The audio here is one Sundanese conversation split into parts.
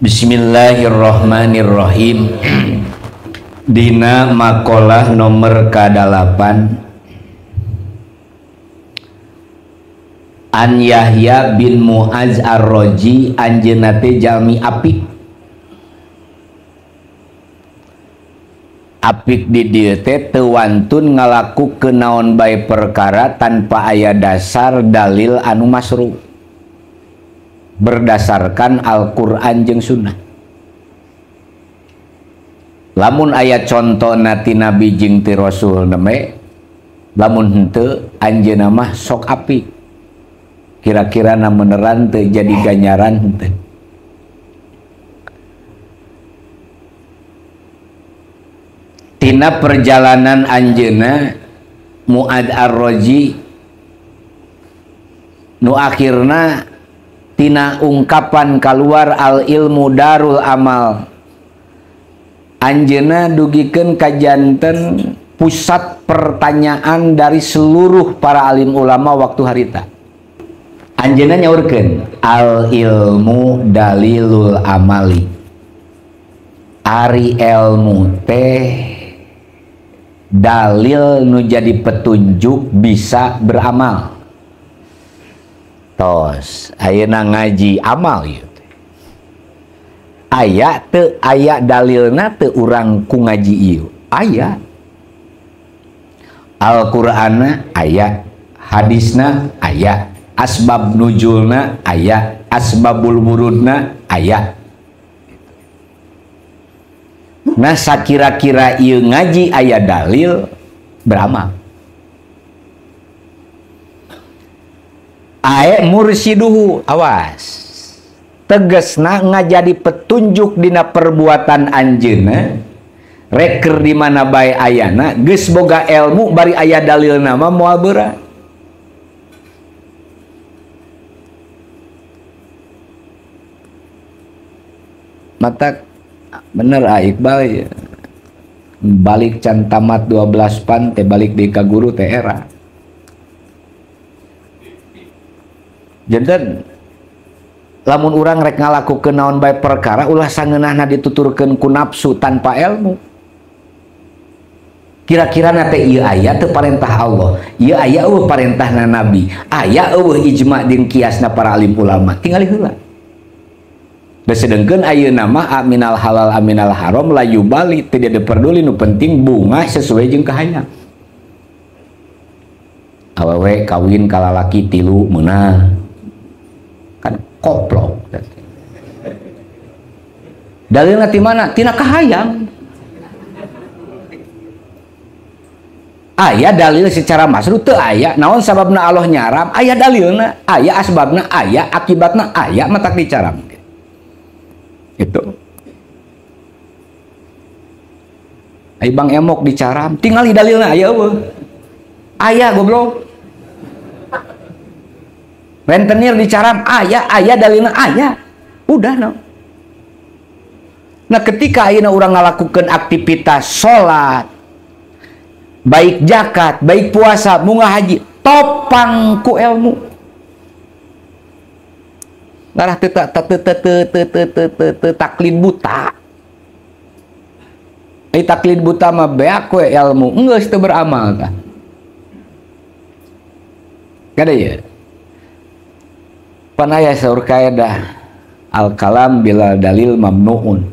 Bismillahirrahmanirrahim. Dina makalah nomor ka-8 An Yahya bin Muaz Ar-Raji anjeunna teh jalmi apik. Apik di dieu teh teu wantun ngalakukeun naon bae perkara tanpa aya dasar dalil anu masru, berdasarkan Al-Qur'an jeung sunnah. Lamun aya contona ti Nabi jeung ti Rasul neme, lamun henteu anjeunna mah sok apik. Kira-kira na meneran teu jadi ganjaran henteu. Tina perjalanan anjeunna Muad Ar-Raji nu akhirna tina ungkapan kaluar al ilmu darul amal, anjeunna dugikeun ka janten pusat pertanyaan dari seluruh para alim ulama waktu harita. Anjeunna nyaurkeun al ilmu dalilul amali, ari ilmu teh dalil nu jadi petunjuk bisa beramal. Tos ayeuna ngaji amal ieu teh aya teu aya dalilna teu urang ku ngaji ieu aya. Al-Qur'anna aya, hadisna aya, asbab nujulna aya, asbabul wurudna aya. Nah sakira-kira ieu ngaji aya dalil beramal. Ae mursiduhu, awas, tegesna ngajadi petunjuk dina perbuatan anjeunna, reker di mana bae ayana geus boga ilmu bari aya dalilna mah moal beurang. Mata bener ah Iqbal ya. Balik can tamat 12 pan teh balik di ka guru teh era. Janten lamun urang rek ngalakukeun naon bae perkara ulah sangeunahna dituturkeun ku nafsu tanpa ilmu. Kira-kira na teh ieu aya teu parentah Allah, ieu aya eueuh parentahna Nabi, aya eueuh ijma jeung kiasna para alim ulama, tingali heula. Da sedengkeun ayeuna mah aminal halal aminal haram la yubali, tidak diperduli, nu penting bunga sesuai jeung kahayang. Awewe kawin ka lalaki tilu meunang. Kan koplok. Dalilna ti mana? Tina kahayang. Aya dalil secara masru teu aya, naon sababna Allah nyaram, aya dalilna, aya asbabna, aya akibatna, aya matak dicaram. Itu. Ai Bang Emok dicaram, tingali dalilna aya eueuh. Aya goblok. Rentenir dicaram, aya, aya dalilna, aya. Udah no. Nah ketika ayeuna urang ngalakukeun aktivitas salat, baik zakat, baik puasa, munggah haji, topang ku ilmu. Ngarah teu taklid buta. Ai taklid buta mah beak we ilmu, geus teu beramal tah. Kada ye. Pan aya saur kaedah al kalam bila dalil mamnuun.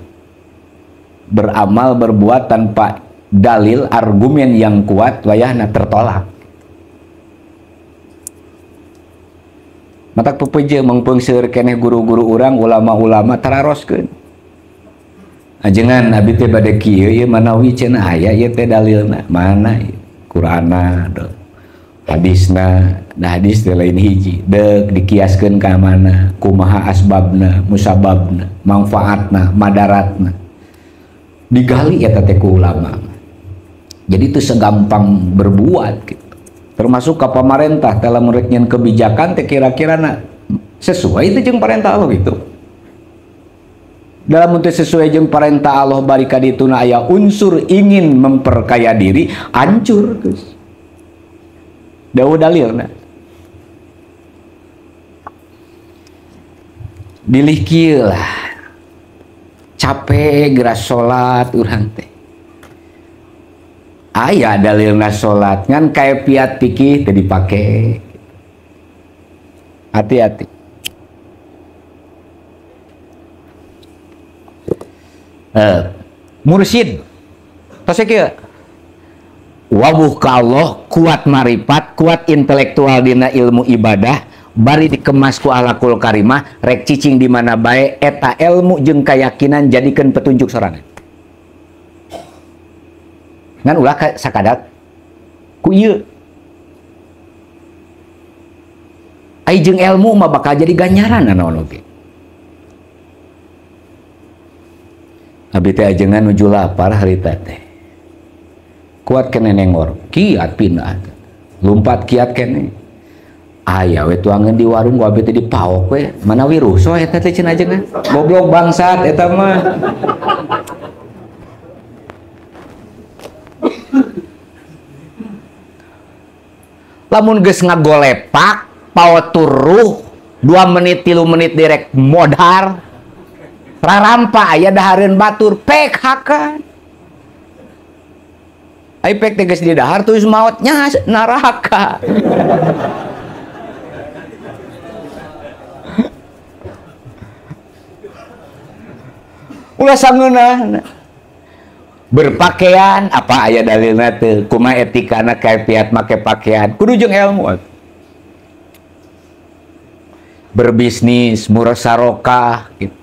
Beramal berbuat tanpa dalil argumen yang kuat wayahna tertolak. Matak pepeje mangpeungseur keneh guru-guru urang ulama-ulama tararoskeun. Ajengan abi teh bade kieu ieu manawi cenah aya ieu teh dalilna mana ieu Qur'anna hadisna, da hadis teh lain hiji deuk dikiaskeun ka mana kumaha asbabna musababna manfaatna madaratna digali eta teh ku ulama. Jadi itu segampang berbuat gitu. Termasuk ke pamarentah dalam rek nyeun kebijakan teh kira-kira na sesuai itu jeung parentah Allah gitu. Dalam untuk sesuai jeung parentah Allah bari ka dituna aya unsur ingin memperkaya diri, hancur geus. Dawuh dalilna. Bilih kieu lah. Capek geura salat urang teh. Aya dalilna salat ngan kaepiat fikih teu dipake. Hati-hati. Mursyid tos kieu. Wabuh ka Allah, kuat marifat, kuat intelektual dina ilmu ibadah, bari dikemas ku akhlakul karimah, rek cicing di mana bae eta ilmu jeung keyakinan jadikeun petunjuk sorangan. Ngan ulah sakadar ku ieu. Ai jeung ilmu mah bakal jadi ganjaran naon oge. Abi teh ajengan nuju lapar harita teh. Kuat kene nengor, kiat pindah. Lumpat kiat kene. Aya we tuangan di warung ku abi teh dipaok we, manawi rusuh eta teh cenah ajengan. Goblok bangsat eta mah. Lamun geus ngagolepak, paot turuh, 2 menit 3 menit direk modar. Rarampa aya dahareun batur pek hakan. Ai pek teh geus di dahar terus maotnya neraka. Ulah sangeunahna. Berpakaian apa aya dalilna teu? Kumaha etikana kaepiat make pakaian? Kudu jeung ilmu. Berbisnis, murasarokah gitu.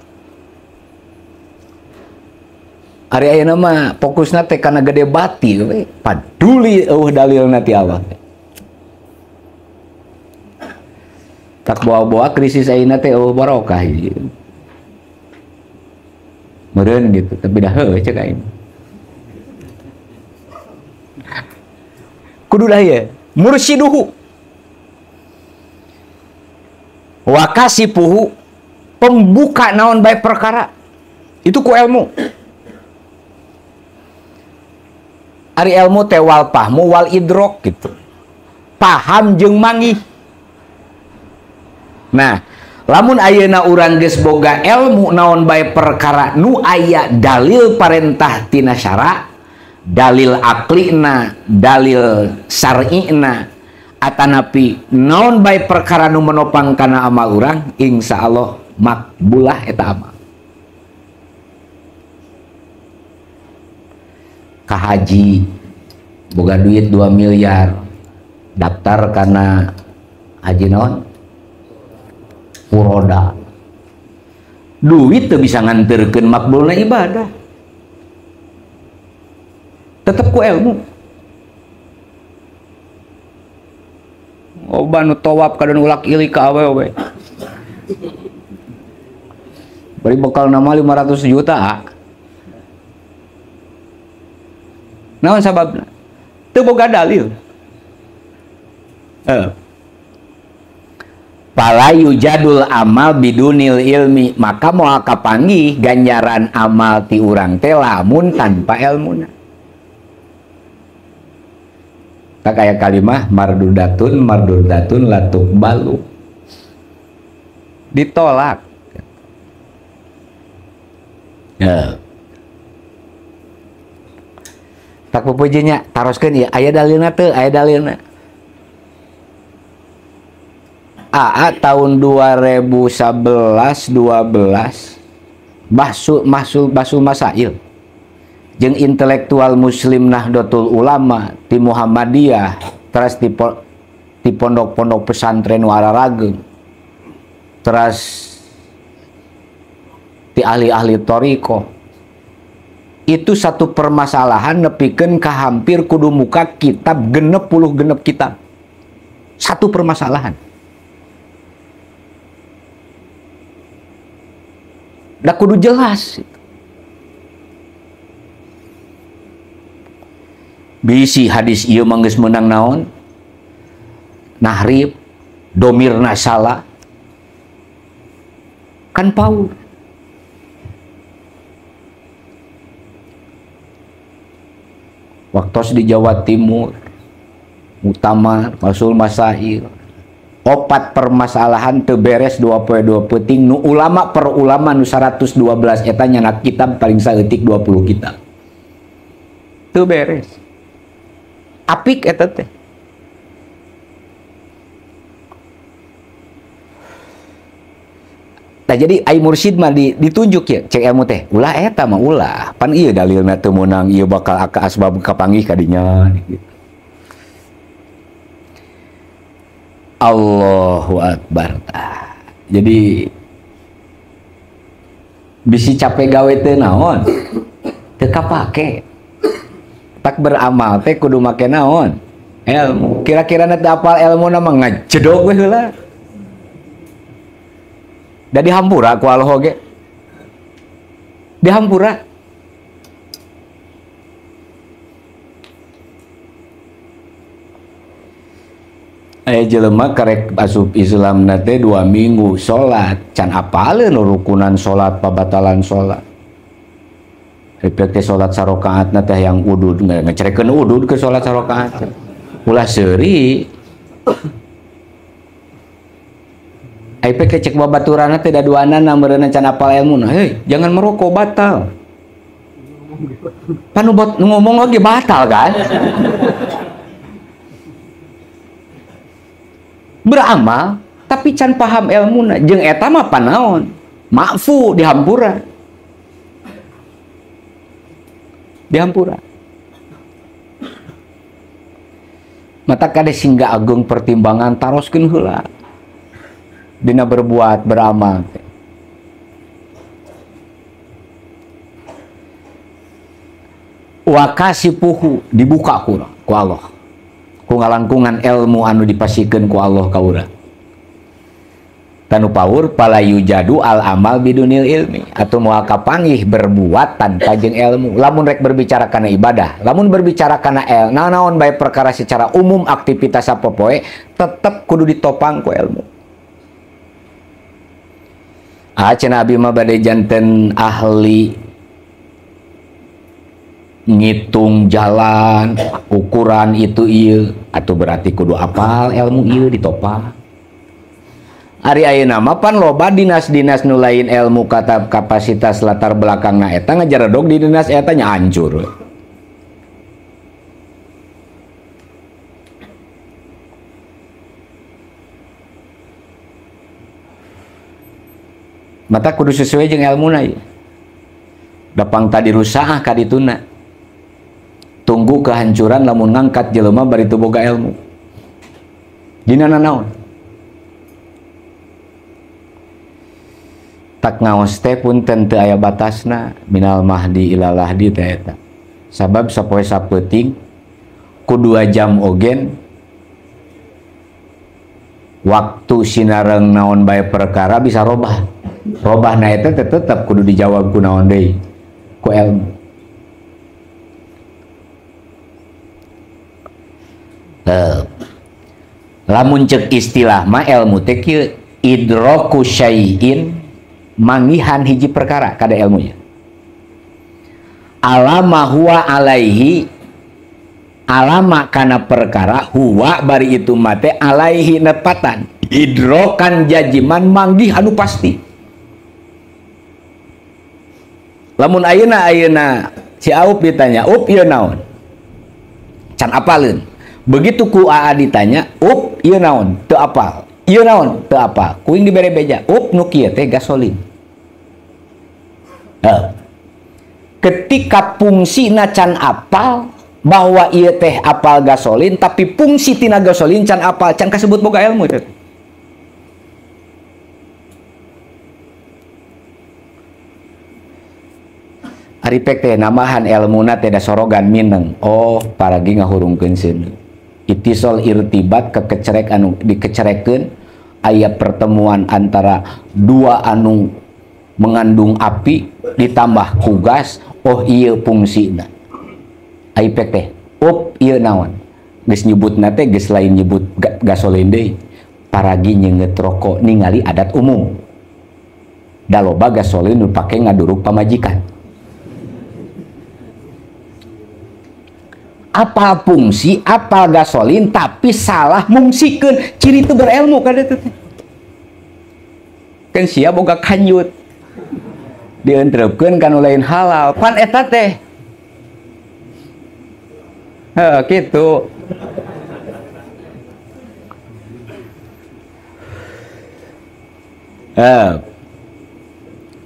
Ari ayeuna mah fokusna teh kana gede bati we, paduli eueuh dalilna ti Allah. Tak bawa-bawa krisis ayeuna teh eueuh barokah ieu. Meureun gitu, tapi dah heueuh cek aing. Kudu dah ieu, mursiduhu. Wa kasifuhu, pembuka naon bae perkara. Itu ku ilmu. Ari ilmu teh wal pahmu wal idrok gitu. Paham jeung manggih. Nah, lamun ayeuna urang geus boga ilmu naon bae perkara nu aya dalil parentah tina syara, dalil aklina, dalil syar'ina, atanapi naon bae perkara nu menopang kana amal urang, insyaallah makbulah eta amal. Ka haji boga duit 2 miliar daftar karena haji naon furoda, duit teu bisa nganterkeun makbulna ibadah, tetep ku ilmu. Loba nu tawaf kadon ulak ilik ka awewe bari bekal nama 500 juta. Naon sababna? Teu boga dalil. Fala yujadul amal bidunil ilmi, maka moal kapanggih ganjaran amal ti urang teh lamun tanpa ilmuna. Tak aya kalimah mardudatun mardudatun latuk balu. Ditolak. Ya. Tak pepujinya, taroskeun ieu aya dalilna teu, aya dalilna. AA tahun 2011 12 Bahsul Masail jeung intelektual muslim Nahdlatul Ulama ti Muhammadiyah teras ti pondok-pondok pesantren wararageng teras ti ahli-ahli thariqah. Itu satu permasalahan nepikeun ka hampir kudu muka kitab 66 kitab. Satu permasalahan. Da kudu jelas. Bisi hadis ieu mah geus meunang naon? Nahrib, domirna salah. Kan paur. Waktu di Jawa Timur, Muktamar, Bahsul Masail, Opat permasalahan teu beres 2 poe 2 peuting nu ulama per ulama nu 112 eta nyanak kitab paling saeutik 20 kitab. Teu beres. Apik eta teh. Nah, jadi ai mursyid mah ditunjuk ya cek ilmu teh. Ulah eta mah ulah. Pan ieu dalilna teu meunang ieu bakal ka asbab kapanggih ka dinya gitu. Allahu Akbar. Jadi bisi capek gawe teu naon? Teu kapake. Tak beramal teh kudu make naon? Ilmu. Kira-kira teu apal ilmuna mah ngajedog we heula. Da dihampura ku Allah oge. Dihampura. Aya jelema karek asup Islam na teh 2 minggu salat, can apaleun rukunan salat, pabatalan salat. Efek teh salat sarokaatna teh yang udud, ngecerekeun udud ke salat sarokaat. Ulah seuri. Efek teh cek babaturanna teh daduanana meureunna can apal ilmuna. Hei, jangan merokok batal. Pan ngomong lagi batal kan? Beramal tapi can paham ilmuna jeung eta mah panaon makfu dihampura dihampura mata kade singga agung pertimbangan taroskeun heula dina berbuat beramal wa kasipuhu dibuka ku Allah ku ngalangkungan ilmu anu dipasikeun ku Allah ka urang. Tanu paur pala yujadu al amal bidunil ilmi atau moal kapanggih berbuat tanpa jeung ilmu. Lamun rek berbicara kana ibadah, lamun berbicara kana naon bae perkara secara umum aktivitas sapopoe tetep kudu ditopang ku ilmu. Ah cenah abi mah bade janten ahli ngitung jalan, ukuran itu ieu, atau berarti kudu apal ilmu ieu ditopang. Ari ayeuna mah pan loba dinas-dinas nu lain ilmu kata kapasitas latar belakangna eta ngajaredog di dinas eta nya hancur. Mata kudu sesuai jeung ilmuna ieu. Dapang tadi rusaah ka dituna. Tunggu kehancuran lamun ngangkat jelema bari teu boga ilmu. Dina nanaon? Tak ngaos teh punten teu aya batasna minal mahdi ila lahdi teh eta. Sabab sapoe sapeuting ku 2 jam ogen waktu sinareng naon bae perkara bisa robah. Robahna eta teh tetep kudu dijawab ku naon deui? Ku ilmu. Lamun cek istilah mah ilmu teh kieu idroku syai'in mangihan hiji perkara kada ilmunya. Alama huwa alaihi alama kana perkara huwa bari itu mate alaihi nepatan idrokan jajiman manggih anu pasti. Lamun ayeuna ayeuna si Aup ditanya, "Up ieu naon?" Can apaleun. Begitu ku AA ditanya, "Up ieu naon?" Teu apal. Ieu naon? Teu apal. Kuing dibere beja, "Up nu kieu teh gasolin." Ketika fungsina can apal bahwa ieu teh apal gasolin, tapi fungsi tina gasolin can apal, can kasebut boga ilmu teh. Ari pek teh namahan elmuna teh da sorogan mineng. Oh, paragi ngahurungkeun seuneu. Itisol irtibat kekecerek anu dikecerekeun aya pertemuan antara dua anu mengandung api ditambah ku gas, oh ieu fungsina. Ari pek teh, up ieu naon? Geus nyebutna teh geus lain nyebut gasolin deui. Paragi nyeungeut rokok ningali adat umum. Da loba gasolin nu pake ngaduruk pamajikan. Apal fungsi, apal gasolin, tapi salah mungsikeun. Ciri itu berilmu kan itu. Kan sia boga kanjut. Dientreupkeun kana lain halal. Pan eta teh. Heuh, kitu.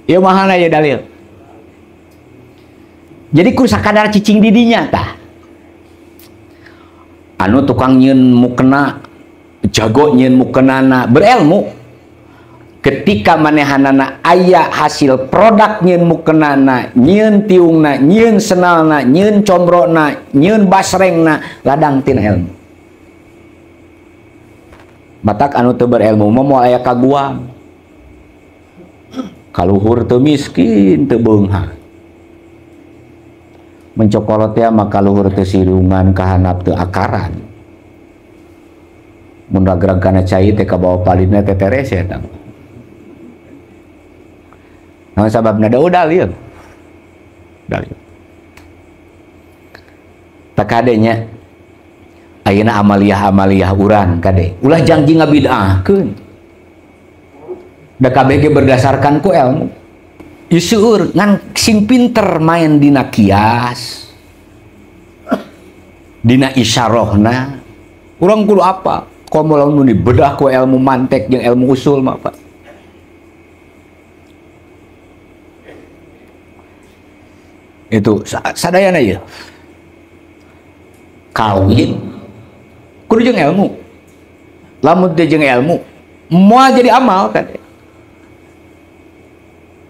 Ieu mahana ieu dalil. Jadi ku sakadar cicing didinya tah. Anu tukang nyieun mukena, jago nyieun mukenana, berilmu. Ketika manehanana aya hasil produk nyieun mukenana, nyieun tiungna, nyieun senalna, nyieun combrona, nyieun basrengna, ladang tina ilmu. Matak anu teu berilmu mah moal aya kaguang. Kaluhur teu miskin teu beunghar. Mencokolot ya maka luhur teu sirungan kahanap teu akaran. Mun ragrag kana cai teh kabawa palidna teh teres ya tah. Naon sababna da dalil. Dalil. Tak kadenya ayeuna amaliyah-amaliyah urang kade. Ulah janji ngabid'ahkeun. Da kabeh ge berdasarkan ku ilmu. Seueur ngan sing pinter main dina kias, dina isyarahna. Urang kudu apa? Komo lamun dibedah ku ilmu mantek jeung ilmu usul mah Pak. Itu sadayana ieu. Kawin kudu jeung ilmu. Lamun teu jeung ilmu moal jadi amal kan.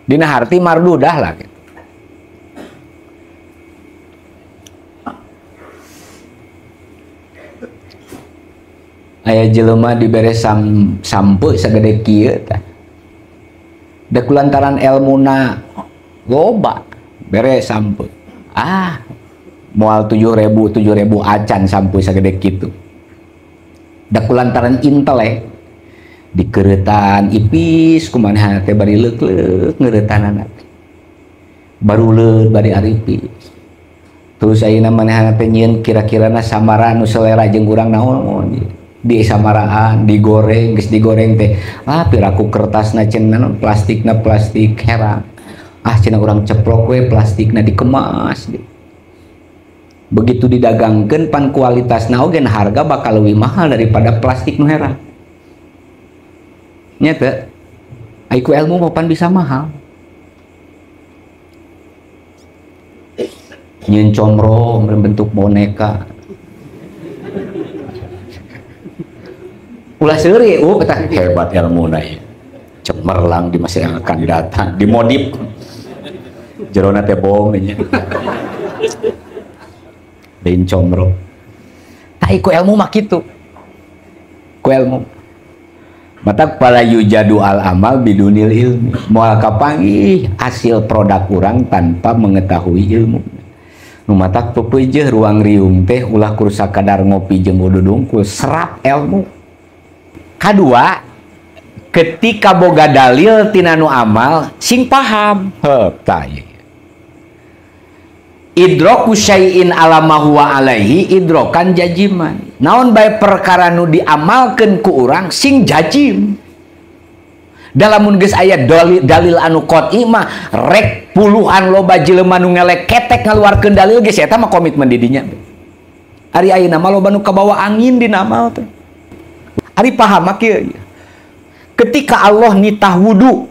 Dina harti mardudah lah gitu. Aya jelema dibere sampe sagede kieu tah. Da kulantaran elmuna loba bere sampe. Ah, moal 7.000 acan sampe sagede kitu. Da kulantaran intelek dikeretan ipis kumaha teh bari leuk-leuk ngeuretanana. Baruleut bari aripis. Terus ayeuna manehna teh nyieun kira-kirana samaran nu selera jeung urang naon di samaraan digoreng geus digoreng teh ah piraku kertasna cenah plastikna plastik herang. Ah cenah urang ceplok we plastikna dikemas. Begitu didagangkeun pan kualitasna oge harga bakal leuwih mahal daripada plastik nu herang. Nya teh ai ku ilmu mah pan bisa mahal. Nyieun comro berbentuk boneka. Ulah seuri, kata hebat ilmuna ieu. Cemerlang di masa yang akan datang, dimodif. Jerona teh bom nya. Lain comro. Tah ku ilmu mah kitu. Ku ilmu. Mata pala yujadu al amal bidunil ilmi. Moal kapanggih hasil produk urang tanpa mengetahui ilmu. Nu matak pepeujeuh ruang riung teh ulah kur sakadar ngopi jeung ududungkul, serap ilmu. Kadua, ketika boga dalil tina nu amal sing paham. Heup tah ieu. Idroku syai'in ala ma huwa alaihi idrokan jajiman. Naon bae perkara nu diamalkeun ku urang sing jajim. Dalamun geus aya dalil anu qot'i mah rek puluhan loba jelema nu ngelek ketek ngaluarkeun dalil geus eta mah komitmen di dinya. Ari ayeuna mah loba nu kabawa angin dina amal teh. Ari paham mah kieu. Ketika Allah nitah wudu,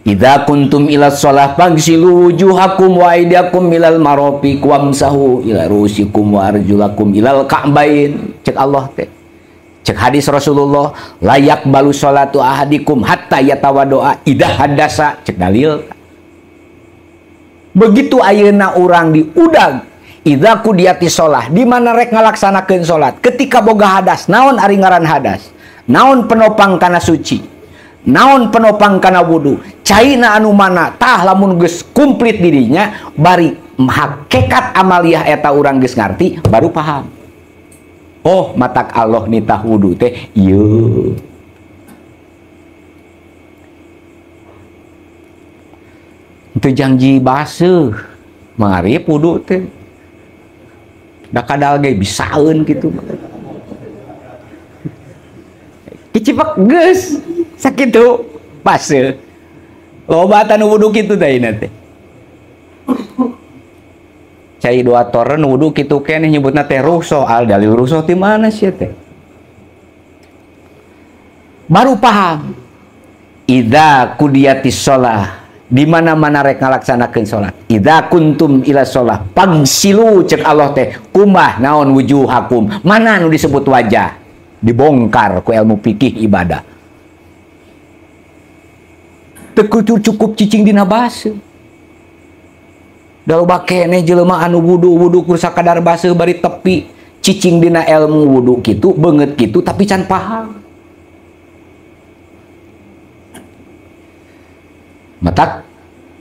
idza kuntum ila shalah fagsilu wujuhakum wa aydiyakum ilal marafiq wamsahu ila rusikum wa arjulakum ilal ka'bain. Cek Allah teh. Cek hadis Rasulullah, layak balu sholatu ahadikum hatta yatawadoa idza hadasa. Cek dalil. Begitu ayeuna urang diudag idza qudiyati shalah, di mana rek ngalaksanakeun salat ketika boga hadas, naon ari ngaran hadas? Naon penopang kana suci? Naon penopang kana wudu? Caina anu mana? Tah lamun geus komplit dirinya bari hakikat amaliyah eta urang geus ngarti baru paham. Oh, matak Allah nitah wudu teh ieu. Teu janji baseuh, marip wudu teh. Da kadal ge bisaeun kitu. Kicipak geus sakitu baseuh. Loba tanu wudu kitu teh ayeuna teh. Cai dua toren wudu kitu keneh nyebutna teh rusuh, al dalil rusuh ti mana sia teh? Baru paham. Idza qudiyatis shalah, di mana-mana rek ngalaksanakeun salat. Idza kuntum ila shalah pagsilu cek Allah teh kumah naon wujuhakum. Mana nu disebut wajah? Dibongkar ku ilmu fikih ibadah. Teu cukup cicing dina baseuh. Da loba keneh jelema anu wudu-wudu kur sakadar baseuh bari tepi cicing dina ilmu wudu kitu beungeut kitu tapi can paham. Matak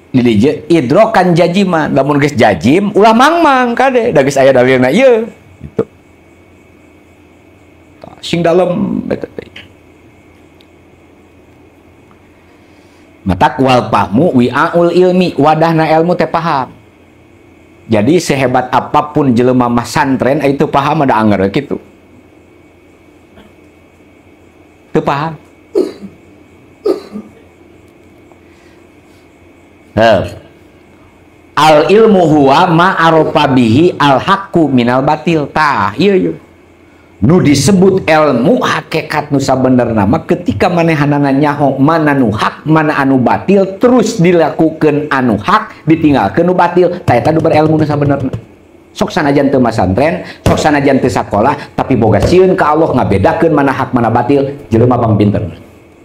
dilije idrokan jajiman, lamun geus jajim ulah mangmang kade da geus aya dalilna ieu gitu. Tah sing dalem eta teh. Matak wal fahmu wi'aul ilmi, wadahna ilmu teh paham. Jadi sehebat apapun jelema masantren itu paham ada anger gitu. Teu paham. Al ilmu huwa ma arofa bihi al haqqu minal batil. Tah ieu ieu. Nu disebut ilmu hakikat nu sabenerna mah ketika manehanana nyaho mana nu hak mana anu batil terus dilakukeun anu hak ditinggalkeun nu batil tah eta nu berilmu nu sabenerna. Sok sanajan teu masantren, sok sanajan teu sakolah tapi boga sieun ka Allah ngabedakeun mana hak mana batil jelema bang pinter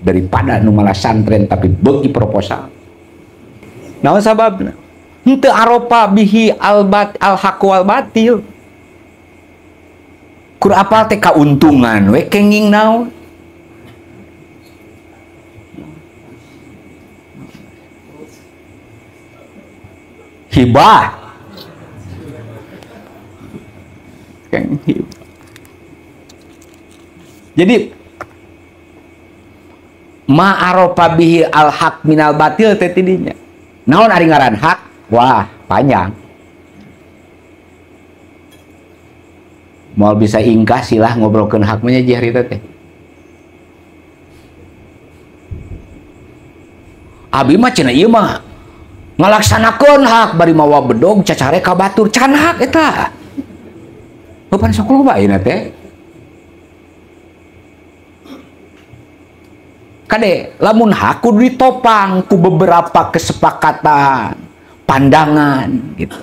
daripada nu malah santren tapi beuki proposal. Naon sababna? Henteu arofa bihi al bat al haqq wal batil. Kur apal teh kauntungan we kenging naon. Hibah. Kenging hibah. Jadi ma arofa bihi al haq minal batil teh tidinya. Naon ari ngaran hak? Wah, panjang. Moal bisa ingkah silah ngobrolkeun hak mah nya harita teh. Abi mah cenah ieu mah ngalaksanakeun hak bari mawa bedog cacare ka batur can hak eta. Heupan sok loba ayeuna teh. Kade lamun hak kudu ditopang ku beberapa kesepakatan, pandangan gitu.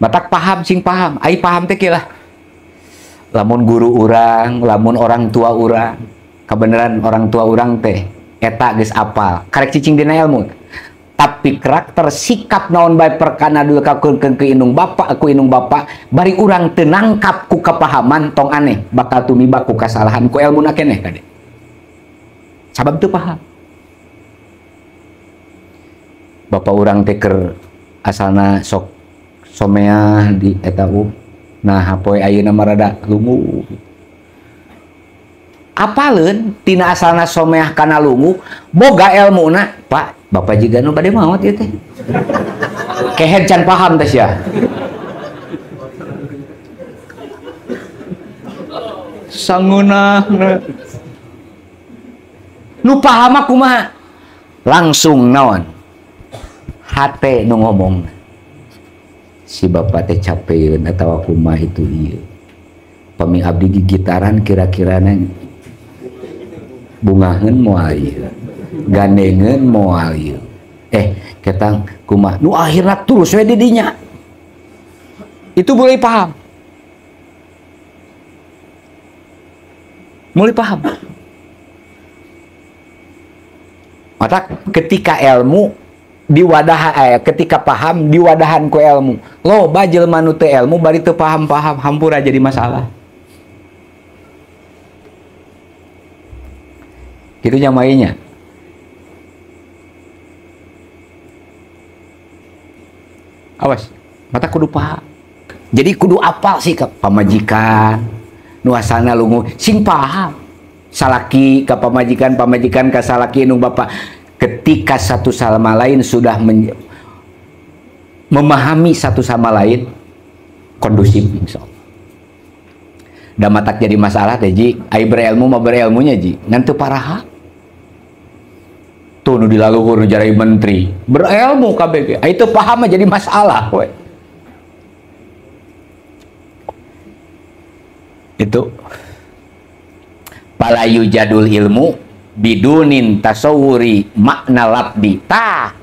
Matak paham sing paham, ai paham teh lah. Lamun guru urang, lamun orang tua urang, kebenaran orang tua urang teh eta geus apal, karek cicing dina ilmu. Tapi karakter sikap naon bae perkana dulu ka ke indung bapak, aku indung bapak, bari urang teu nangkap ku kepahaman tong aneh, bakal tumiba ku kasalahan ku ilmuna keneh kade. Sabab teu paham. Bapak urang teh keur asalna sok someah di eta nah hapoe ayeuna mah rada lungu. Apaleun tina asalna someah kana lungu boga elmuna, Pak, bapak jiga nu bade maot ieu teh. Kehed can paham teh sia. Sangeunahna. Nu paham mah kumaha? Langsung naon? Hate nu ngomong si bapak teh capeun atawa kumaha itu ieu pami abdi gigitaran kira-kirana bungaheun moal ieu gandengeun moal ieu ketang kumaha nu akhirna terus we di dinya itu boleh paham, mulai paham. Maka ketika ilmu diwadah ketika paham diwadahan ku ilmu loba jelema nu teu ilmu bari teu paham-paham hampura jadi masalah kitu nya mainnya. Awas mata kudu paham. Jadi kudu apal sih ke pamajikan nu asalna lungu sing paham salaki ka pamajikan, pamajikan ka salaki nu bapak. Ketika satu sama lain sudah Memahami satu sama lain kondusif insyaallah. Da matak jadi masalah teh ji, ai berilmu mah berilmunya ji, ngan teu paraha. Tuh nu dilaluhur nu jarai menteri, berilmu kabeh ge, ai teu paham mah jadi masalah we. Itu palayu jadul ilmu bidunin tasawuri makna labdi. Tah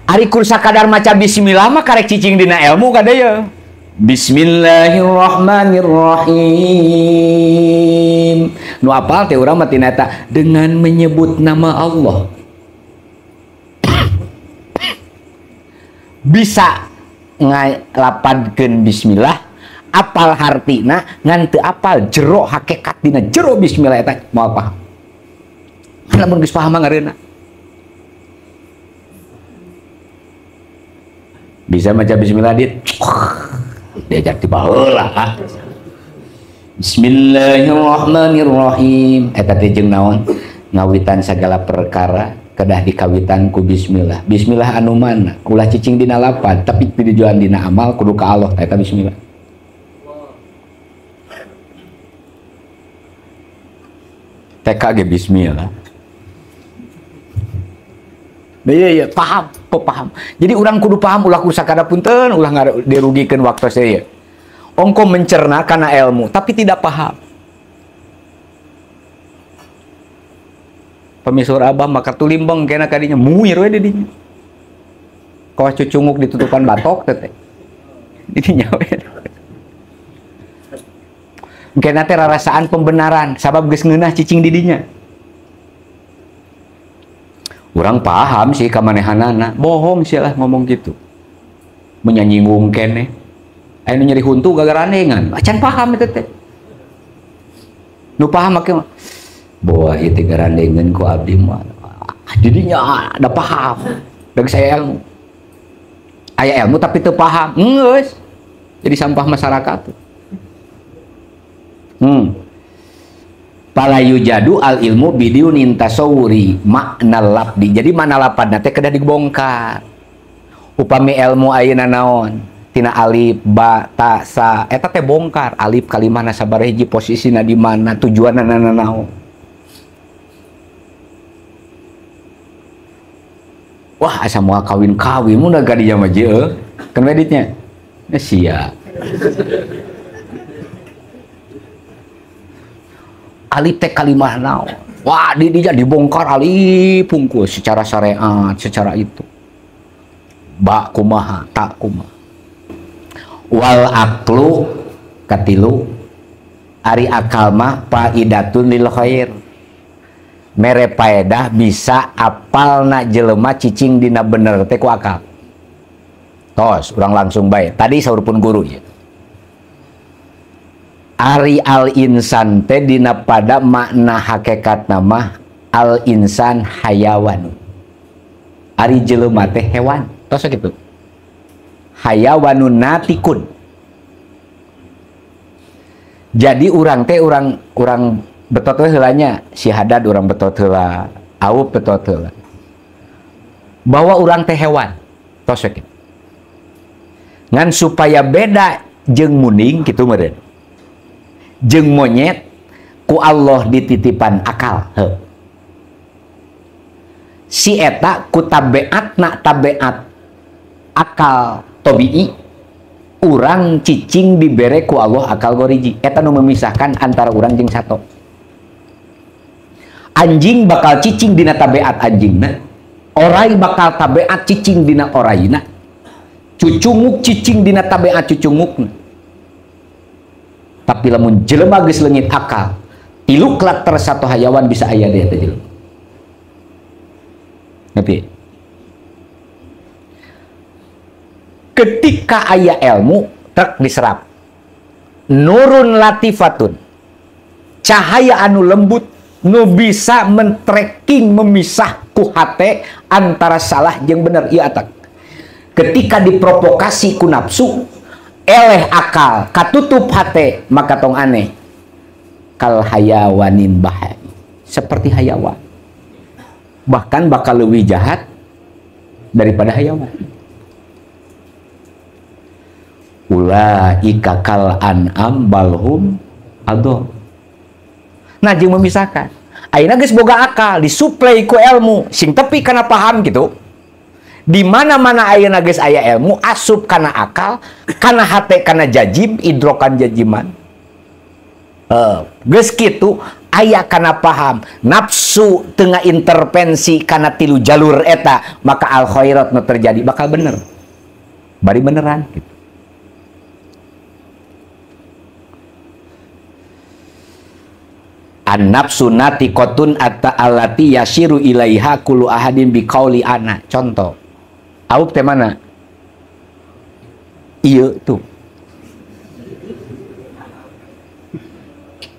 ari kur sakadar maca bismillah mah karek cicing dina ilmu kadaya. Bismillahirrahmanirrahim. Nu apal teh urang mah tina eta dengan menyebut nama Allah. Bisa ngalapadkeun bismillah, apal hartina ngan teu apal jero hakikat dina jero bismillah eta moal paham. Lamun geus paham mah ngareuna. Bisa maca bismillah dit. Diajak tiba heula. Bismillahirrahmanirrahim. Eta teh jeung naon? Ngawitan segala perkara kedah dikawitan ku bismillah. Bismillah anu mana? Ulah cicing dina lapan, tapi tujuan dina amal kudu ka Allah. Eta bismillah. TK ge bismillah. Iya iya paham, paham. Jadi orang kudu paham ulah ku sakada punten, ulah dirugikeun waktu saya. Ongko mencerna karena ilmu, tapi tidak paham. Pemisur abah maka tulimbeng kena kadinya muir we didinya. Kawas cucunguk ditutupan batok teh. Didinya we. Kena teh rarasaan pembenaran sabab geus ngeunah cicing didinya. Orang paham sih kamanehanana, bohong sih lah ngomong gitu. Menyinggung kene. Aya nu nyeri huntu gagarandengan, acan paham eta teh. Nu paham make boah ieu teh garandengan ku abdi mah. Jadinya ada paham. Da saya ilmu. Aya ilmu tapi teu paham. Geus. Jadi sampah masyarakat. Palayu jadu al ilmu bidiunin tasawuri makna labdi. Jadi makna lapadna teh kedah dibongkar. Upami ilmu ayeuna naon? Tina alif ba ta sa eta teh bongkar. Alif kalimahna sabaraha hiji, posisina di mana, tujuanna naon. Wah, asa moal kawin-kawin mun ka dinya mah jeung. Kan editnya. Nah, sia. Alif teh kalimah naon. Wah, di dinya dibongkar alif pungkul secara syariat, secara itu. Ba kumaha, ta kumaha. Wal aklu katilu ari akal mah faidatun lil khair. Mere paedah bisa apalna jelema cicing dina bener teh ku akal. Tos, urang langsung bae. Tadi saur pun guru ya. Ari al insan teh dina pada makna hakikat nama al insan hayawan. Ari jelema teh hewan. Tos gitu. Hayawanun natikun. Jadi urang teh urang betot heula nya, si Hadad urang betot heula, Aup betot heula. Bahwa urang teh hewan. Tos kitu. Ngan supaya beda jeung munding kitu meureun. Jeung monyet ku Allah dititipan akal. Heuh. Si eta ku tabeatna tabeat akal tobi'i urang cicing dibere ku Allah akal goriji. Eta nu memisahkan antara urang jeung sato. Anjing bakal cicing dina tabeat anjingna, orai bakal tabeat cicing dina oraina, cucunguk cicing dina tabeat cucungukna. Tapi lamun jelema geus leungit akal, tilu karakter satu hayawan bisa aya di eta jelema. Ngerti? Ketika aya ilmu trek diserap, nurun latifatun, cahaya anu lembut nu bisa mentreking memisah ku hate antara salah jeung bener. Ieu atak ketika diprovokasi ku nafsu eleh akal katutup hate, maka tong aneh kal hayawanin bahai, seperti hayawan, bahkan bakal lebih jahat daripada hayawan. Ulaika kal an'am balhum adall. Nah jeung memisahkan. Ayeuna geus boga akal, disuplai ku ilmu, sing tepi kana paham gitu. Di mana-mana ayeuna geus aya ilmu, asup kana akal, kana hate kana jajib, idrokan jajiman. Geus kitu aya kana paham, nafsu tengah intervensi kana tilu jalur eta, maka al khairat nu terjadi bakal bener. Bari beneran gitu. An-nafsu natiqatun atta allati yasiru ilaiha kullu ahadin biqauli ana. Contoh. Aup teh mana? Ieu tuh.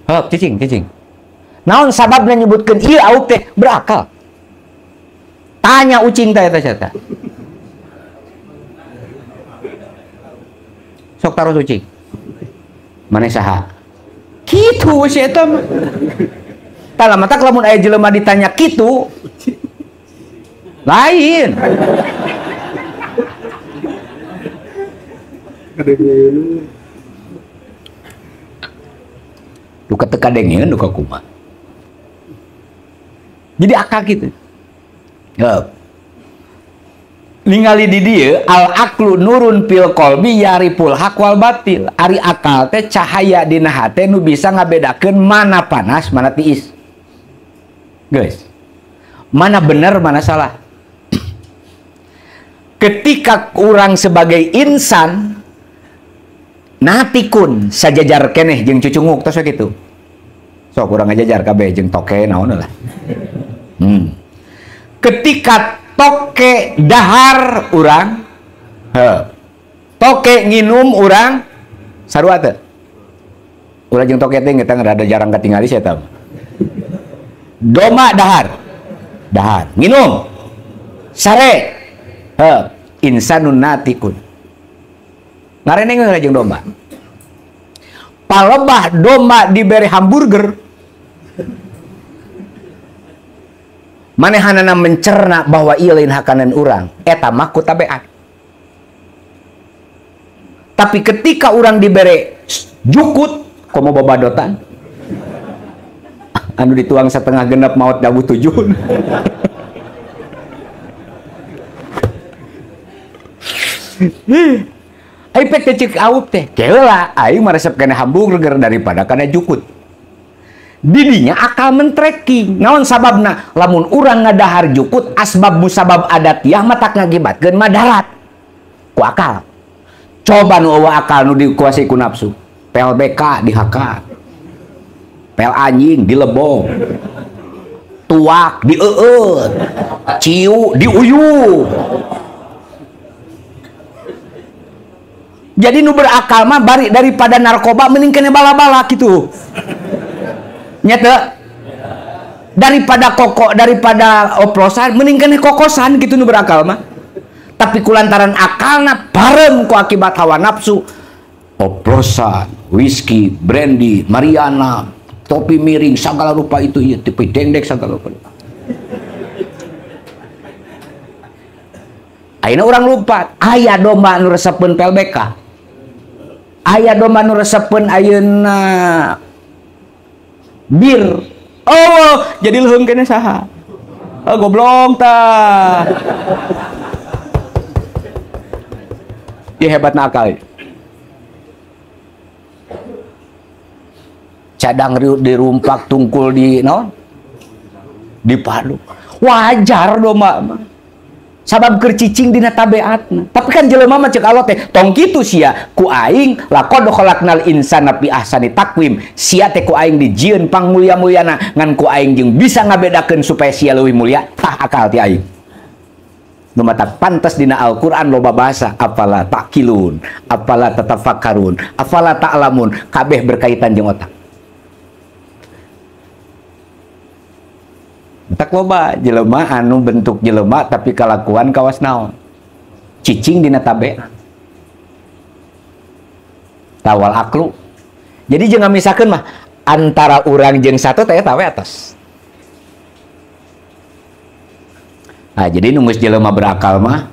Hop, cicing, cicing. Naon sababna nyebutkeun ieu aup teh berakal. Tanya ucing teh eta eta. Sok taruh ucing. Maneh saha? Kitu si eta mah. Tah matak lamun aya jelema ditanya kitu lain. Duka teu kadengeun duka kumaha. Jadi akal kitu. Heup. Ningali di dieu al aklu nurun fil qalbi yariful haq wal batil. Ari akal teh cahaya dina hate nu bisa ngabedakeun mana panas mana tiis. Guys, mana bener mana salah. Ketika urang sebagai insan natikun sajajar keneh jeung cucunguk tos we kitu. Sok urang ngajajar kabeh jeung toke naon lah. Ketika toke dahar urang, toke nginum urang, sarua teu? Urang jeung toke teh kita rada jarang katingali sia eta. Domba dahar, dahar, nginum, sare, insanun natikun. Ngareneng we jeung domba. Palebah domba dibere hamburger, manehanana mencerna bahwa ieu lain hakanan urang, eta mah ku tabeat. Tapi ketika urang dibere jukut, komo babadotan, anu dituang setengah genep maot dabu tujuh. Ai pek teh ceuk aup teh, keula aing maresep kana hamburger daripada kana jukut. Didinya akal mentreking. Naon sababna? Lamun urang ngadahar jukut asbab musabab adatiah matak ngakibatkeun madarat. Ku akal. Coba nu eueuh akal nu dikuasai ku nafsu. PLBK dihakat. Pel anjing dilebong. Tuak dieueut. Ciu diuyuh. Jadi nu berakal mah bari daripada narkoba mending kena bala-bala gitu. Nyata daripada koko, daripada oplosan mending kena kokosan gitu nu berakal mah. Tapi kulantaran akalna bareng ku akibat hawa nafsu, oplosan, whisky, brandy, Mariana, topi miring, segala rupa itu ieu, tipe dengdek segala rupa. Ayeuna urang lumpat, aya domba nu resepeun PLBK. Aya domba nu resepeun ayeuna bir. Oh, jadi leuheung kene saha? Oh, goblok tah. Ieu hebatna akal. Cadang dirumpak tungkul di naon? Dipadu. Wajar domba mah. Sabab keur cicing dina tabeatna. Tapi kan jelema mah ceuk Allah teh tong kitu sia ku aing laqad khalaqnal insana fi ahsani taqwim. Sia teh ku aing dijieun pangmulia-muliana ngan ku aing jeung bisa ngabedakeun supaya sia leuwih mulia tah akal ti aing. Nu matak pantes dina Al-Qur'an loba bahasa afala taqilun, afala tatafakkarun, afala ta'lamun, kabeh berkaitan jeung otak. Tak loba jelema anu bentuk jelema tapi kalakuan kawas naon cicing dina tabeat tawal aklu. Jadi jangan misalkan mah antara urang jeung satu teh tawe atas. Nah, jadi nunggu jelema berakal mah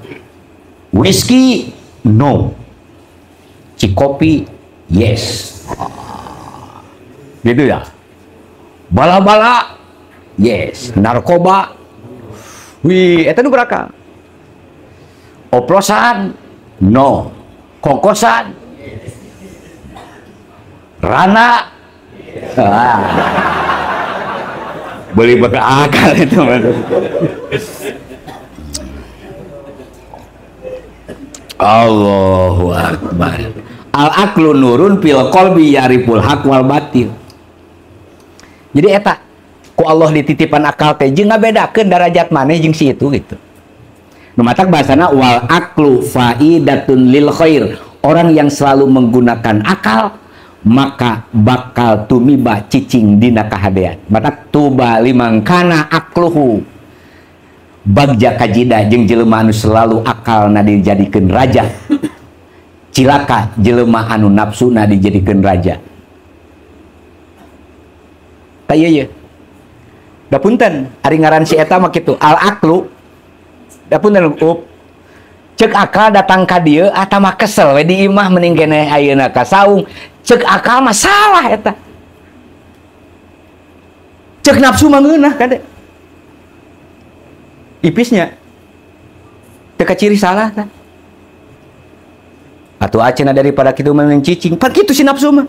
whisky no, Cikopi yes. Gitu ya. Bala-bala yes, narkoba wih, eta nu berakal. Oplosan no, kokosan rana ah. Beli berakal itu. Allahu akbar. Al aklu nurun fil qalbi yariful haq wal batil. Jadi eta ku Allah dititipan akal teh jeung ngabedakeun darajat maneh jeung si itu gitu. Nu matak bahasana wal aklu faidatun lil khair. Orang yang selalu menggunakan akal maka bakal tumiba cicing dina kahadean. Matak tuba limang kana akluhu. Bagja kajida jeung jelema anu selalu akalna dijadikeun raja. Cilaka jelema anu nafsuna dijadikeun raja. Tah ieu ye. Da punten ari ngaran si eta mah kitu al aklu. Da punten up. Ceuk akal datang ka dieu atah mah kesel we di imah mending keneh ayeuna ka saung. Ceuk akal mah salah eta. Ceuk nafsu mah ngeunah kade. Ipisnya teu kaciri salah tah. Atuh acenah daripada kitu mending cicing, pan kitu si nafsu mah.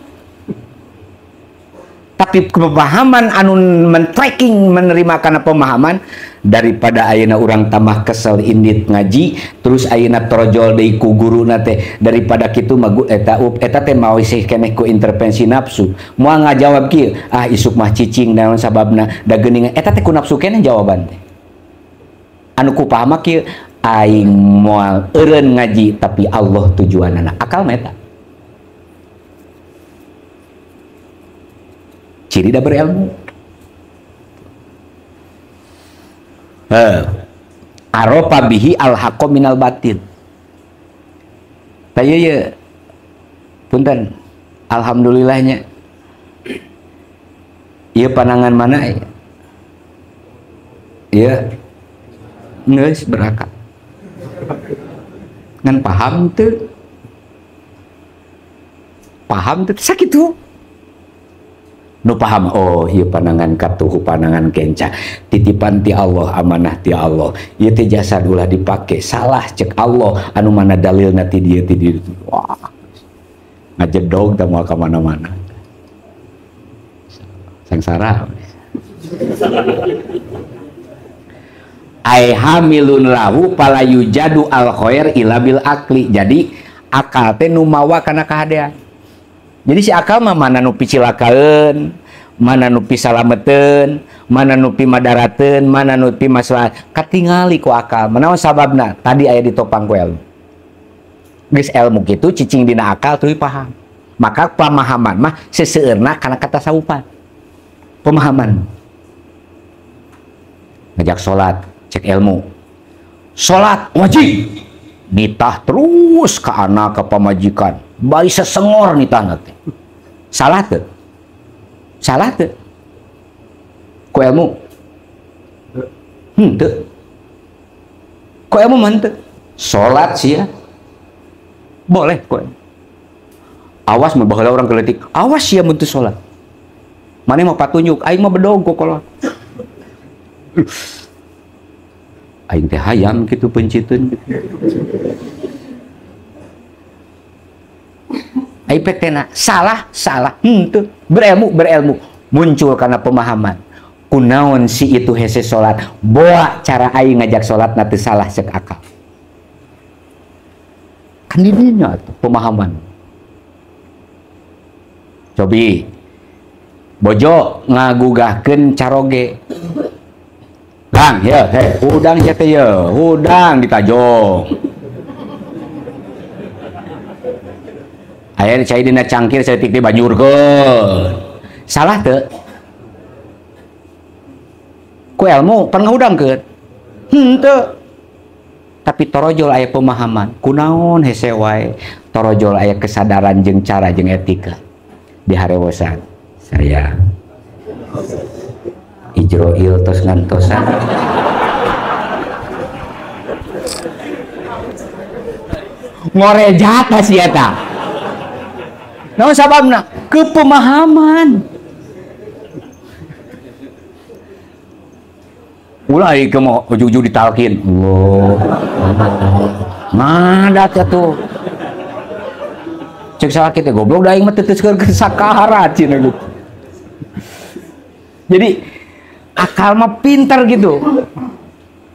Tapi pemahaman anu men-tracking menerima karena pemahaman daripada ayeuna urang tambah kesel indit ngaji terus ayeuna torojol deui ku guruna teh daripada kitu mah eta eta teh mau isih keneh ku intervensi nafsu moal ngajawab kieu ah isuk mah cicing naon sababna da geuningan eta teh ku nafsu keneh jawaban teh anu ku paham kieu aing moal eureun ngaji tapi Allah tujuanana akal mah eta ciri dah berilmu. Arofa bihi al haqqo minal batil. Tah ieu ye. Punten. Alhamdulillahnya. Ieu panangan mana ya? Ieu geus berakal. Ngan paham teu? Paham teu sakitu. Nu paham, oh ieu panangan katuhu panangan kenca titipan ti Allah amanah ti Allah ieu teh jasad ulah dipake salah cek Allah anu mana dalilna ti dieu ti dieu wah ngajedog teh moal ka mana-mana sangsara ai hamilun lahu fala yujadu al khair illa bil akli. Jadi akal teh nu mawa kana kahadean. Jadi si akal mah mana nu picilakaeun, mana nu pisalameteun, mana nu pimadarateun, mana nu pimaslahat. Katingali ku akal. Manaon sababna? Tadi aya ditopang ku ilmu. Geus ilmu kitu cicing dina akal tuluy paham. Maka pemahaman mah seseueurna kana katasawufan. Pemahaman. Ngajak salat, cek ilmu. Salat wajib. Nitah terus ke anak ke pamajikan. Bayi sesengor nitah nanti. Salah tuh. Salah tuh. Ku ilmu. Henteu. Ku ilmu mah henteu. Salat sih ya. Boleh ku ilmu. Awas mah baheula urang keletik. Awas sia mun teu salat. Maneh mah patunjuk, aing mah bedog kokolot. Aing teh hayam kitu penciteun. Ai petena salah salah henteu berilmu berilmu muncul karena pemahaman kunaon si itu hese salat boa cara aing ngajak salat na teu salah cek akal kan dirinya atuh pemahaman. Cobi bojo ngagugahkeun caroge Kang ya heh hudang sia teh ye hudang ditajong. Aya cai dina cangkir saeutik teh banjurkeun. Salah teu? Ku ilmu pan ngahudangkeun. Henteu. Tapi torojol aya pemahaman. Kunaon hese wae. Torojol aya kesadaran jeung cara jeung etika. Diharewosan. Saya Ijroil tos ngantosan. Ngorejat si eta. Naon sababna? Kepemahaman. Ulah ieu mah ujug-ujug ditalkin. Allah. Ngadat atuh. Cek salaki teh goblok da aing mah teu teu sakarat cenah gitu. Jadi akal mah pintar gitu.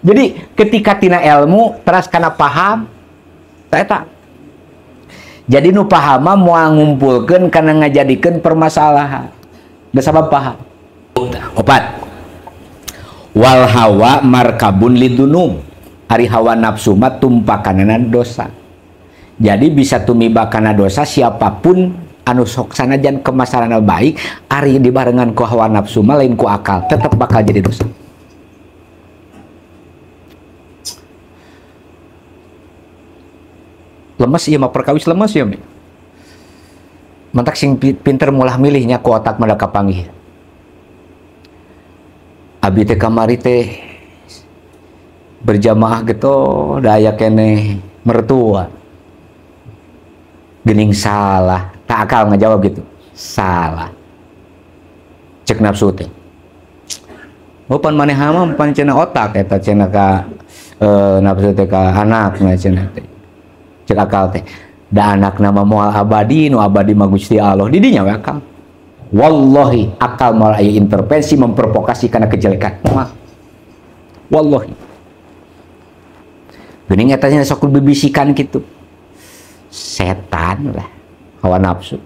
Jadi ketika tina ilmu teras kana paham eta. Jadi nu paham mah moal ngumpulkeun kana ngajadikeun permasalahan. Da sabab paham. Opat. Wal hawa markabun lidunum. Ari hawa nafsu mah tumpakanana dosa. Jadi bisa tumiba kana dosa siapapun anu sok sanajan kemasalahna baik, ari dibarengan ku hawa nafsu mah lain ku akal, tetap bakal jadi dosa. Lemes ieu mah perkawis lemes ya. Mantak sing pinter mulah milihnya ku otak mah kapanggih. Abi teh kamari teh berjamaah gitu da aya keneh mertua. Gening salah, tak akal ngejawab gitu. Salah. Cek nafsu teh. Oh pan maneh mah pan cenah otak eta cenah ka nafsu teh ka anakna cenah teh. Cek akal teh. Da anakna mah moal abadi, nu abadi mah Gusti Allah. Di dinya we akal. Wallahi akal moal aya intervensi memprovokasi kana kejelekan. Moal. Wallahi. Geuning eta nya sok bibisikan kitu. Setan lah hawa nafsu.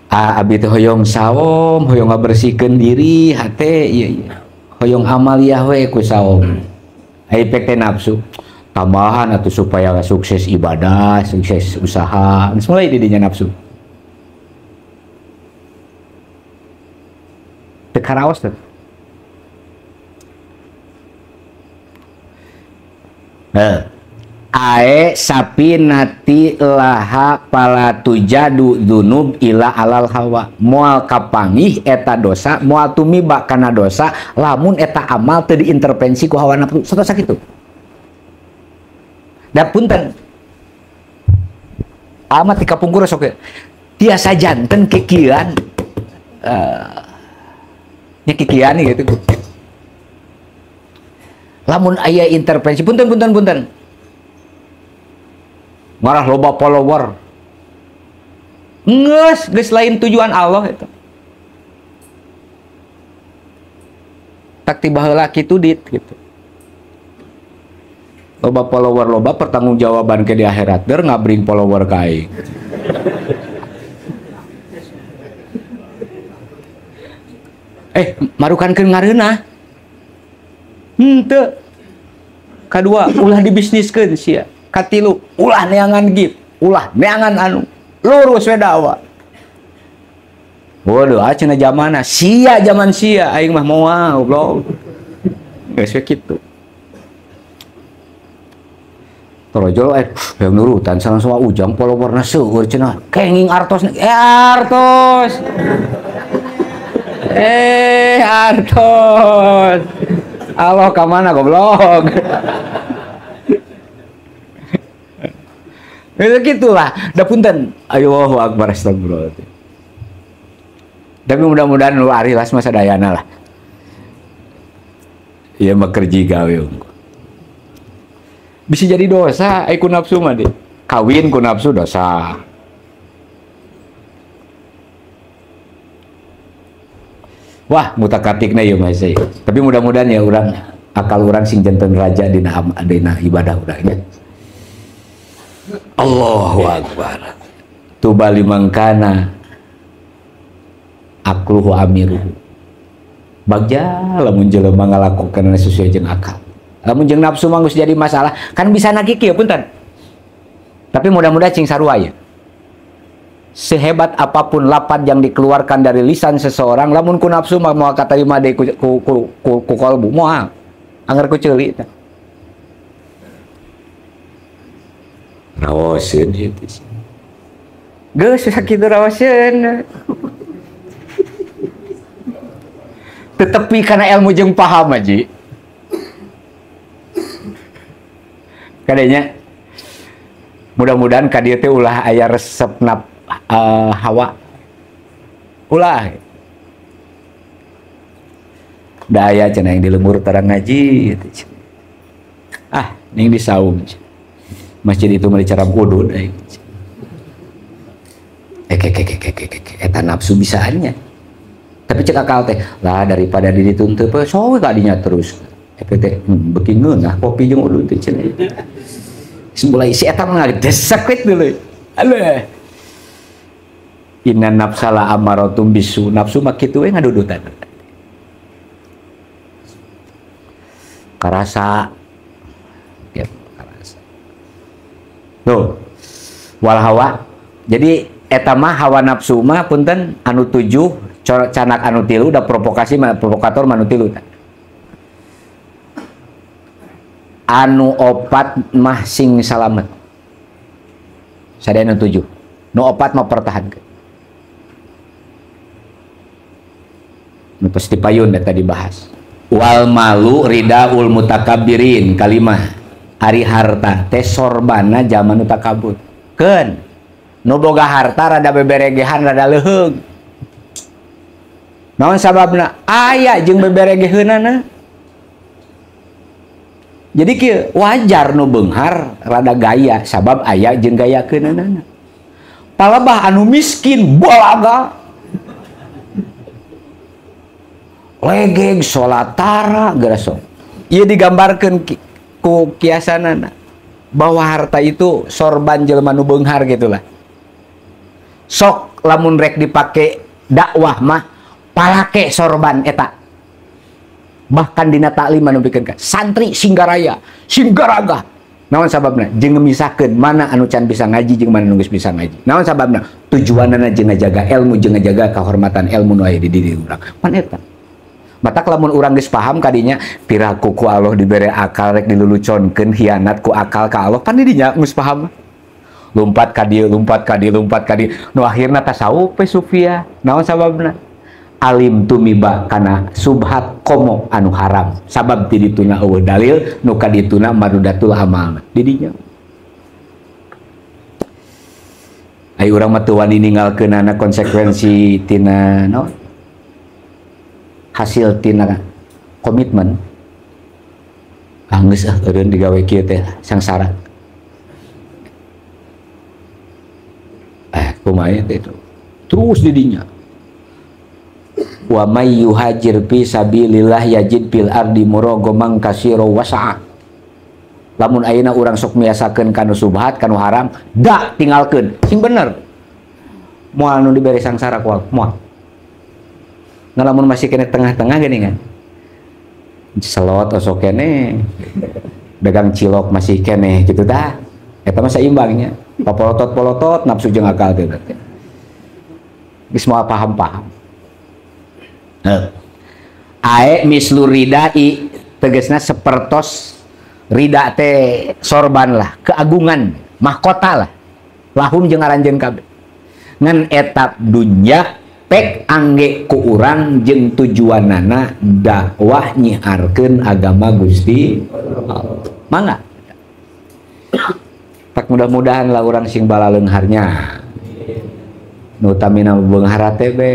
Abi teh hoyong saum, hoyong ngabersihkeun diri hate ieu ieu. Hoyong amaliyah we ku saum. Ai pek teh nafsu. Tambahan atuh supaya sukses ibadah, sukses usaha. Geus mulai di dinya nafsu. Teu karaos teh. Heuh. Ae sapi nati laha palatujadu dzunub ila alal hawa. Moal kapangih eta dosa, moal tumiba kana dosa lamun eta amal teu diintervensi ku hawa nafsu. Satos sakitu. Da punten. Amat ti kapungkur sok tiasa janten kikian. Nya kikian gitu. Lamun aya intervensi punten punten punten. Marah loba follower. Nges, geus lain tujuan Allah itu. Tak tiba heula kitu dit gitu. Loba follower loba pertanggungjawaban ke di akhirat der ngabring follower ka aing. Marukankeun ngareunah. Henteu. Kadua ulah dibisniskeun sia. Katilu ulah neangan gift, ulah neangan anu, lurus we dakwah. Waduh, cenah zamana, sia zaman sia aing mah moal goblok. Geus we kitu. Torojol yang nurutan salah semua ujang followerna seueur cenah, kenging artos artos. Artos. Allah ka mana goblok. Itu gitulah, da punten. Allahu akbar astagfirullah. Tapi mudah-mudahan lu ari las masa dayana lah. Ieu mah kerji gawe unggul. Bisa jadi dosa ai ku nafsu mah deh. Kawin ku nafsu dosa. Wah, mutakatikna ieu mah sih. Tapi mudah-mudahan ya urang akal urang sing janten raja dina dina ibadah urang nya. Allahu akbar. Tuba liman kana akluhu amiruhu. Bagja lamun jelema ngalakukeun sesuai jeung akal. Lamun jeung nafsu mah geus jadi masalah, kan bisa nagiki ya punten. Tapi mudah-mudahan cing sarua ya. Sehebat apapun lapad yang dikeluarkan dari lisan seseorang, lamun ku nafsu mah moal katarima deui ku kolbu, moal. Angger ku ceuli tah. Rawoseun ieu teh. Geus sakitu rawoseun. Tetapi karena ilmu jeung paham aja. Kadanya Mudah-mudahan ka dieu teh ulah aya resep hawa. Ulah. Da aya cenah yang di lembur tarang ngaji gitu. Ah, ning di saum. Masjid itu mah dicarab udud aing. Eta nafsu bisaannya. Tapi cek akal teh, lah daripada di dituntut so kadinya terus. Eta teh beuki ngeunah kopi jeung udud teh cenah. Mulai si eta mah desek we dulu. Alah. Inna nafsala amaratum bisu. Nafsu mah kitu we ngadudutan. Karasa. Gitu, karasa. Tuh. Wal hawa. Jadi eta mah hawa nafsu mah punten anu 7 canak anu 3 udah provokasi provokator mah anu 3. Anu 4 mah sing salamet. Sadaya anu 7. Nu 4 mah pertahankeun. Nu pasti payun eta dibahas. Wal malu ridaul mutakabbirin kalimah. Ari harta teh sorbana zaman nu takabur. Keun nu boga harta rada beberegehan rada leuheung. Naon sababna? Aya jeung beberegeheunana. Jadi kieu wajar nu beunghar rada gaya sabab aya jeung gayakeunana. Palebah anu miskin bolaga. Legeg solatara geura sok. Ieu digambarkeun ku kiasanana bahwa harta itu sorban jelema nu beunghar gitulah. Sok lamun rek dipake dakwah mah palake sorban eta. Bahkan dina taklim anu pikeun ka santri singgaraya, singgaraga. Naon sababna? Jeung ngemisahkeun mana anu can bisa ngaji jeung mana nu geus bisa ngaji. Naon sababna? Tujuanana jeung ngajaga ilmu jeung ngajaga kehormatan ilmu nu aya di diri urang. Pan eta. Matak lamun urang geus paham kadinya piraku ku Allah dibere akal rek diluluconkeun hianat ku akal ka Allah pan didinya geus paham. Lompat ka dieu, lompat ka dieu, lompat ka dieu. Nu akhirna tasawuf we sufia. Naon sababna? Alim tumiba kana subhat komo anu haram. Sabab ti dituna eueuh dalil nu ka dituna marudatul amal. Didinya. Ai urang mah teu wani ninggalkeunana konsekuensi tina naon? Hasil tina komitmen. Ah geus ah eureun digawe kieu teh sangsara. Kumaha teh itu. Terus didinya. Wa may yuhajir fi sabilillah yajid fil ardi muragaman katsira wasa'a. Lamun ayeuna urang sok miasakeun kanu subhat kanu haram, da tinggalkeun. Sing bener. Moal nu dibere sangsara kual, moal. Nah, lamun masih kene tengah-tengah gini kan. Selot osok kene. Dagang cilok masih kene gitu tah. Eta mah saimbangnya. Papolotot-polotot nafsu jeung akal teh. Geus moal paham-paham. Ae mislu ridai tegesna sepertos rida teh sorban lah, keagungan, mahkota lah. Lahum jeung aranjeun kabeh. Ngan etap dunya pek angge ku urang jeung tujuanana dakwah nyiarkeun agama Gusti Allah. Mangga. Tak mudah-mudahan lah urang sing balaleungharnya. Nu utamina beunghar teh be.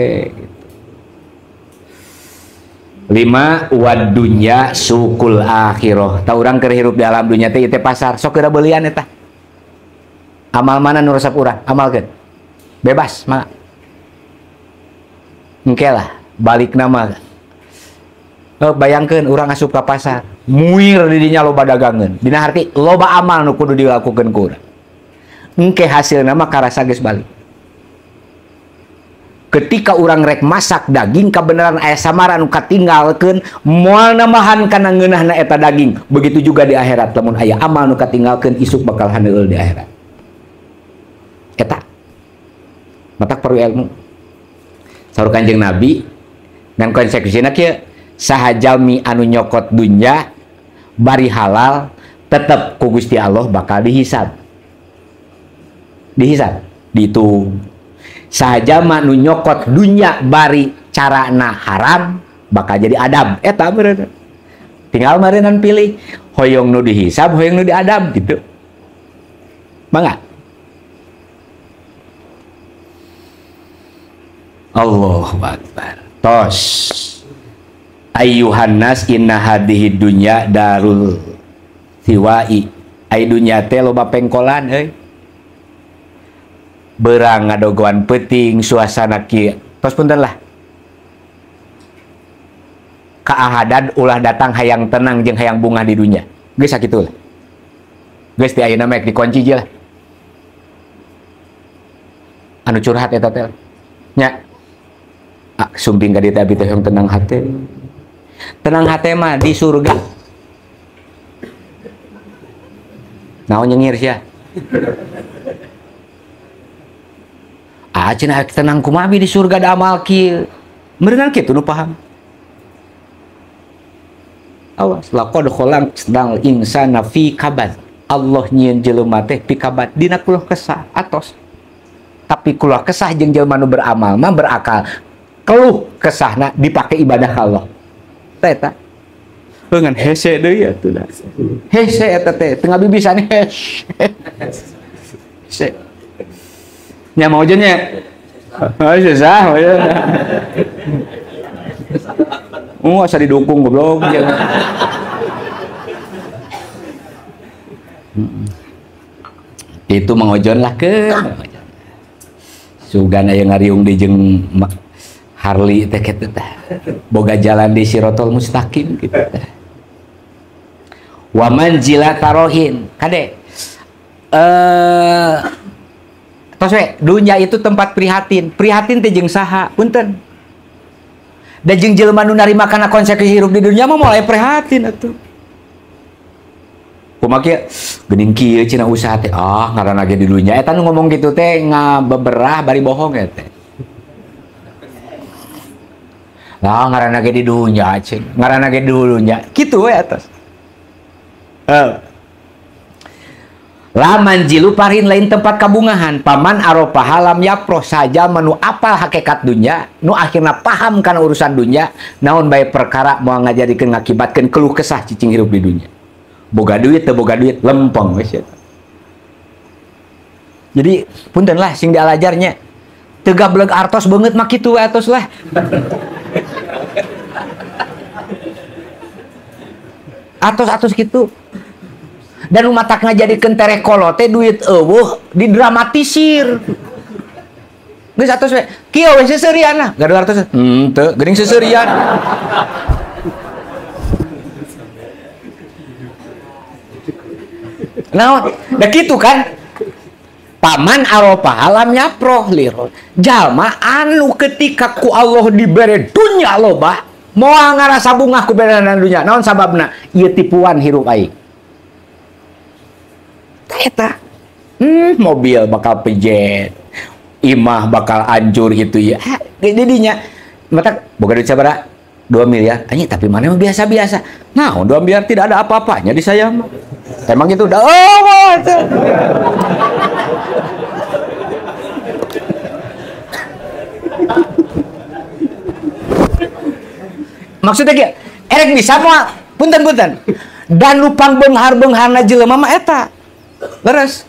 5 wad dunya sukul akhirah. Ta urang keur hirup di alam dunya teh ieu teh pasar, sok geura beulian eta. Amal mana nu resep urang, amalkeun. Bebas, mangga. Engke lah, balik nama. Bayangkeun urang asup ka pasar, muir di dinya loba dagangeun. Dina harti loba amal nu kudu dilakukeun ku urang. Engke hasilna mah karasa geus balik. Ketika urang rek masak daging kebenaran aya samaran nu katinggalkeun moal namahan kana ngeunahna eta daging. Begitu juga di akhirat lamun aya amal nu katinggalkeun isuk bakal haneul di akhirat. Eta matak perlu ilmu. Saur Kanjeng Nabi dan konsekuensina kieu saha jalmi anu nyokot dunya bari halal tetep ku Gusti Allah bakal dihisab. Dihisab, dihitung. Sahaja nu nyokot dunya bari carana haram bakal jadi adab eta meureun. Tinggal meureunnan pilih hoyong nu dihisab hoyong nu diadab gitu. Mangga. Allahu Akbar. Tos. Ayyuhan nas inna hadhihi dunya darul siwai. Ai dunya teh loba pengkolan euy. Berang ngadogoan peuting suasana kieu. Tos punten lah. Kaahadan ulah datang hayang tenang jeung hayang bunga di dunya. Geus sakitu lah. Geus di ayeuna mah dikunci je lah. Anu curhat eta teh. Nya. Ah, sumping ka dieu teh abi teh hayang tenang hate. Tenang hate mah di surga. Naon nyengir sia? Ah, cenah tenang kumaha di surga da amal kieu. Meureungan kitu nu paham. Awas, laqad khalaqnal insana fi kabad. Allah nyieun jelema teh fi kabad dina keluh kesah atos. Tapi keluh kesah jeung jelema nu beramal mah berakal. Keluh kesahna dipake ibadah ka Allah. Teh eta. Ngan hese deui atuh da. Hese eta teh teu ngabibisan hese. Hese. Nya mau nya. Oh susah. Oh asa didukung goblok. Itu mangojon lah ke. Sugan aya ngariung di jeung Harley teh kitu teh. Boga jalan di Sirotol Mustaqim gitu teh. Wa manzila tarohin. Kade. Tos we, dunya itu tempat prihatin. Prihatin teh jeung saha? Punten. Da jeung jelema nu narima kana konsekuensi hirup di dunya mah moal prihatin atuh. Kumaha kieu? Geuning kieu cenah usaha teh. Ah, ngaranna ge di dunya. Eta nu ngomong kitu teh ngabeberah bari bohong eta teh. Lah ngaranna ge di dunya cenah. Ngaranna ge di dunya. Kitu we atas. La manjilu parin lain tempat kabungahan. Paman aropa halam yaproh saja menu apal hakikat dunya, nu akhirna paham kana urusan dunya, naon bae perkara moal ngajadikeun ngakibatkeun keluh kesah cicing hirup di dunya. Boga duit teu boga duit lempeng geus eta. Jadi punten lah sing dialajarnya. Teu gableg artos beungeut mah kitu we atos lah. Atos-atos kitu. Dan umatakna jadikeun tereh kolote duit eueuh didramatisir. Geus atos we. Kieu we seuseurian lah. Gaduh artos. Henteu, geuning seuseurian. Naon? Da kitu kan? Paman aropa alam nyaproh liro. Jalma anu ketika ku Allah dibere dunya loba, moal ngarasa bungah ku berenan dunya. Naon sababna? Ieu tipuan hirup aing. Eta mobil bakal pejet, imah bakal hancur gitu ya. Jadinya mata boga duit sabaraha? 2 miliar. Anjing, tapi mana mah biasa-biasa. Nah, 2 miliar tidak ada apa-apanya di saya mah. Emang itu udah oh, itu. Maksudnya kieu, erek bisa moal punten-punten. Dan lupang beunghar-beungharna jelema mah eta. Leres.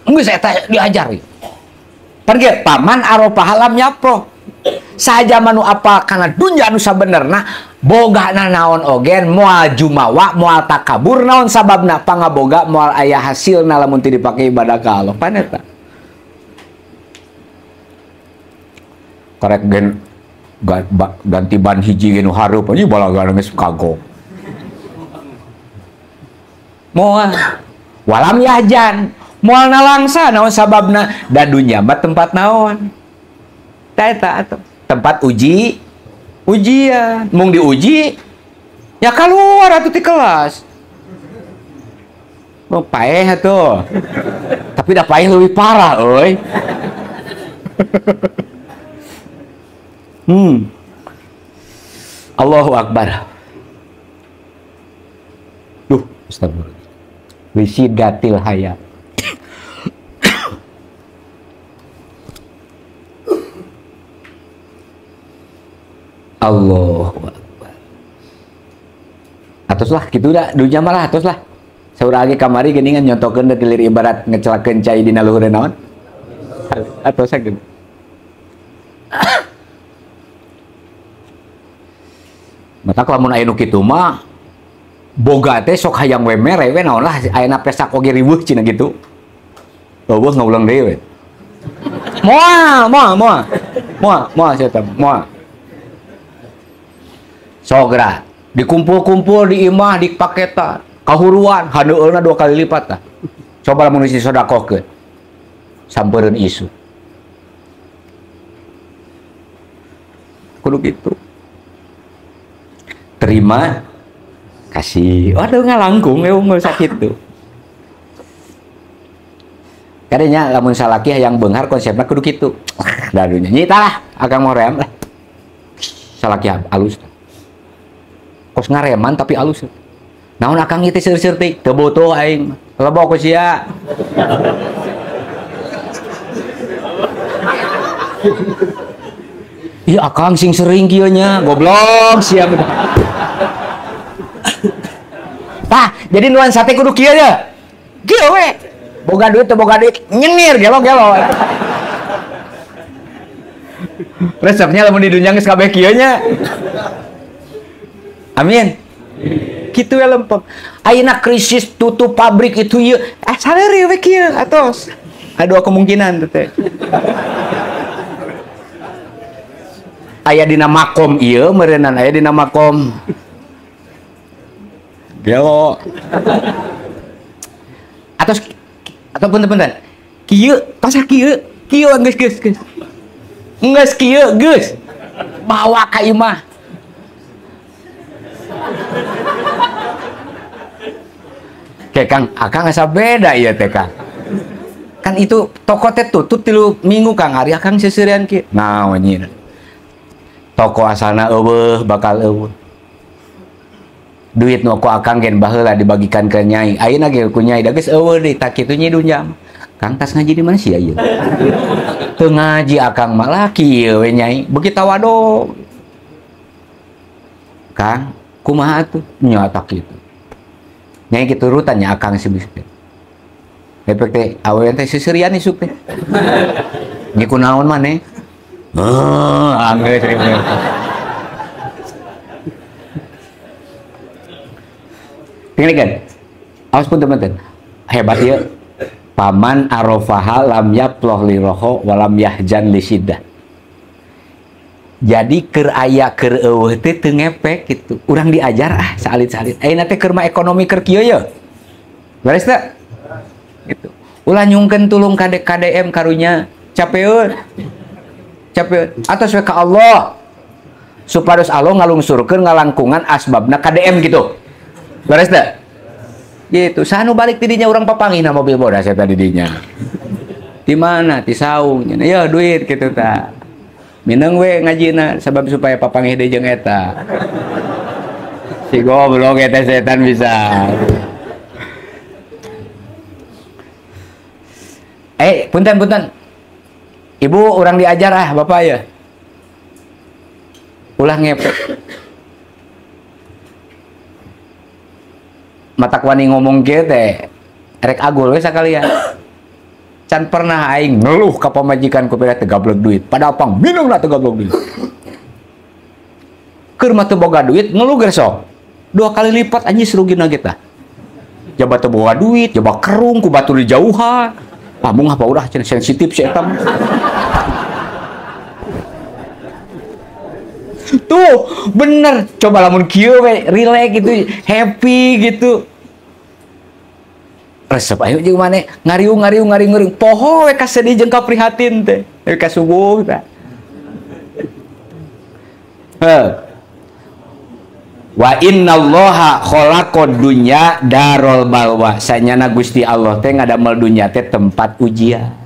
Geus eta diajar. Pan kieu, paman aropa halam nyaproh. Saja manu apa kana dunya anu sabenerna boga naon ogen moal jumawa moal takabur naon sababna pangaboga moal aya hasilna lamun teu dipake ibadah ka Allah. Pan eta. Karek gen ganti ban hiji ge nu hareup anjing balagana geus kagok. Moal walam yahjan moal nalangsa naon sababna da dunya mah tempat naon eta atuh tempat uji ujian mung diuji ya keluar atuh ti kelas. Oh, paeh atuh. Tapi da paeh leuwih parah euy. Allahu Akbar. Duh, astagfirullah. Wisidatil hayat. Allahu Akbar. Atos lah gitu dah, dunya malah atos lah. Saurang lagi kamari geuningan nyontokeun da tilir ibarat ngecelakeun cai dina luhureun naon? Atos gitu. Matak lamun aya nu kitu mah boga teh sok hayang we mere we naon lah ayeuna pesak oge riweuh cenah gitu. Eueuh ngaulang deui we. Moal moal moal. Moal moal sia teh moal. Sogra dikumpul-kumpul di imah di paketan kahuruan handeueulna 2 kali lipat tah. Coba lamun geus disodakohkeun. Sampereun isu. Kudu kitu. Terima kasih. Waduh ngalangkung eueuh sakitu. Kadenya lamun salaki hayang beunghar konsepna kudu kitu. Dadunya nyi tah akang mau rem lah. Salaki alus. Kos ngareman tapi alus. Naon akang ieu teh seur-seur teh teu butuh aing. Lebok ku sia. Ih akang sing sering kieu nya, goblok sia. Tah, jadi nuansa teh kudu kieu nya. Kieu we. Boga duit teu boga duit, nyengir gelo-gelo. Resepnya lamun di dunya geus kabeh kieu nya. Amin. Kitu we lempeng. Ayeuna krisis tutup pabrik itu ieu, sareuri we kieu atos. Ada dua kemungkinan teh. Aya dina makom ieu meureunnan aya dina makom. Gelo. Atos atau punten-punten. Kieu tos kieu, kieu geus geus geus. Geus kieu geus. Bawa ka imah. Oke Kang, akang asa beda ieu teh Kang. Kan itu toko teh tutup 3 minggu Kang, hari akang seuseurian kieu. Naon nyi. Toko asalna eueuh bakal eueuh. Duit nu ku akang gen baheula dibagikan ke nyai. Ayeuna ge ku nyai da geus eueuh deui tah kitu nyi dunya. Kang tas ngaji di mana sih ieu? Teu ngaji akang mah lah kieu we nyai. Beuki tawado. Kang, kumaha atuh? Nya tah kitu. Nyai kitu urutan nya akang si bisik. Efek teh awewe teh seuseurian isuk teh. Nyi kunaon maneh? Heuh, anggeus riweuh. Tinggalkan. Awas pun teman-teman. Hebat ya. Paman arofaha lam yaploh li roho walam yahjan li syiddah. Jadi keur aya keur eueuh teh teu ngepek gitu. Urang diajar ah saalit-saalit. Ayeuna teh keur mah ekonomi keur kieu ye. Beres teu? Gitu. Ulah nyungkeun tulung KDM karunya. Capeun. Capeun. Atos we ka Allah. Supados Allah ngalungsurkeun ngalangkungan asbabna KDM gitu. Beres teu? Gitu. Sanu balik tidinya urang papanggihna mobil bodas eta di dinya. Di mana? Di saung. Ya duit gitu ta. Mineng we ngajina sabab supaya papanggih deui jeung eta. Si goblok eta setan bisa. Punten-punten. Ibu urang diajar ah bapak ya. Ulah ngepek. Matak wani ngomong kieu teh rek agul we sakalian. Can pernah aing ngeluh ka pamajikan ku pira teu gablek duit. Padahal pang minumna teu gablek duit. Keur mah teu boga duit ngeluh ge sok. 2 kali lipat anjis rugina ge tah. Jaba teu boga duit, jaba kerung ku batur dijauhan. Ah mung apa udah cenah sensitif si eta. Tuh, bener. Coba lamun kieu we relax gitu, happy gitu. Resep ayo jeung maneh ngariung ngariung ngariung ngariung poho we kasedih jeung kaprihatin teh. We ka subuh tah. Heuh. Wa innallaha khalaqad dunya darul balwa. Sanyana Gusti Allah teh ngadamel dunya teh tempat ujian.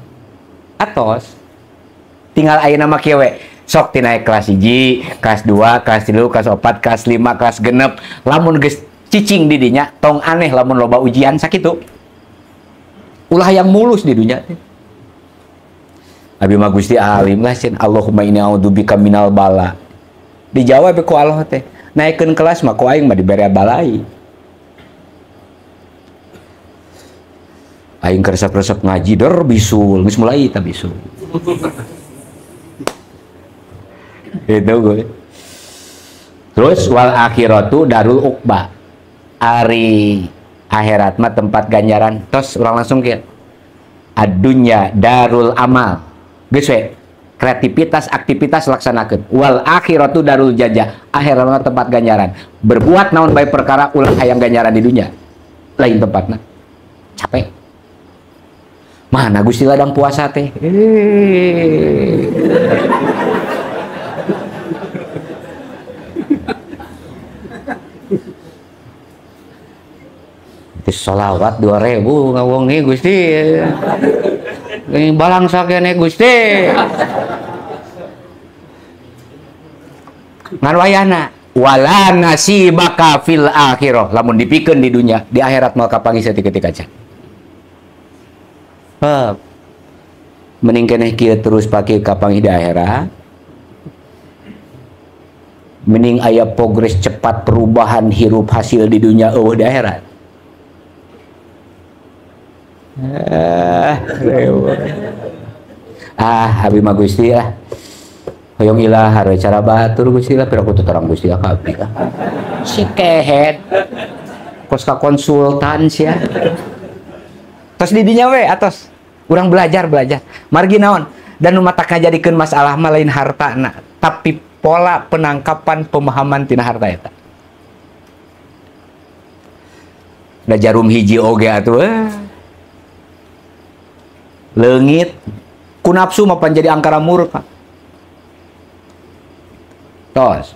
Atos tinggal ayeuna mah kieu we. Sok tina kelas 1, kelas 2, kelas 3, kelas 4, kelas 5, kelas 6. Lamun geus cicing di dinya tong aneh lamun loba ujian sakitu. Ulah yang mulus di dunya teh. Abi mah Gusti alim lah cenah Allahumma inni a'udzubika minal bala. Dijawab ku Allah teh. Naikeun kelas mah ku aing mah dibere balai. Aing resep-resep ngaji der bisul, geus mulai ta bisul. Itu gue. Terus wal akhiratu darul uqba. Ari akhirat mah tempat ganjaran. Terus urang langsung kieu. Ad-dunya darul amal. Geus we. Kreativitas, aktivitas laksanakeun. Wal akhiratu darul jaja. Akhirat mah tempat ganjaran. Berbuat naon bae perkara ulah hayang ganjaran di dunia. Lain tempatna. Capek. Mana Gusti ladang puasa teh? Itu sholawat 2000 ngawongi Gusti. Balang sakene Gusti. Ngan wayahna wala nasibaka fil akhirah. Lamun dipikeun di dunia, di akhirat moal kapanggih saeutik-eutik acan. Mending keneh kieu terus pake kapanggih di akhirat. Mending aya progres cepat perubahan hirup hasil di dunia eueuh di akhirat. Abi mah Gusti lah. Hoyong ilah haroy cara batur Gusti lah, piraku teu terang Gusti lah ka abdi lah. Si kehed. Kos ka konsultan sia. Tos di dinya we atos. Urang belajar. Margi naon? Dan nu matak ngajadikeun masalah mah lain hartana, tapi pola penangkapan pemahaman tina harta eta. Da jarum hiji oge atuh. Leungit ku nafsu mah pan jadi angkara murka. Tos.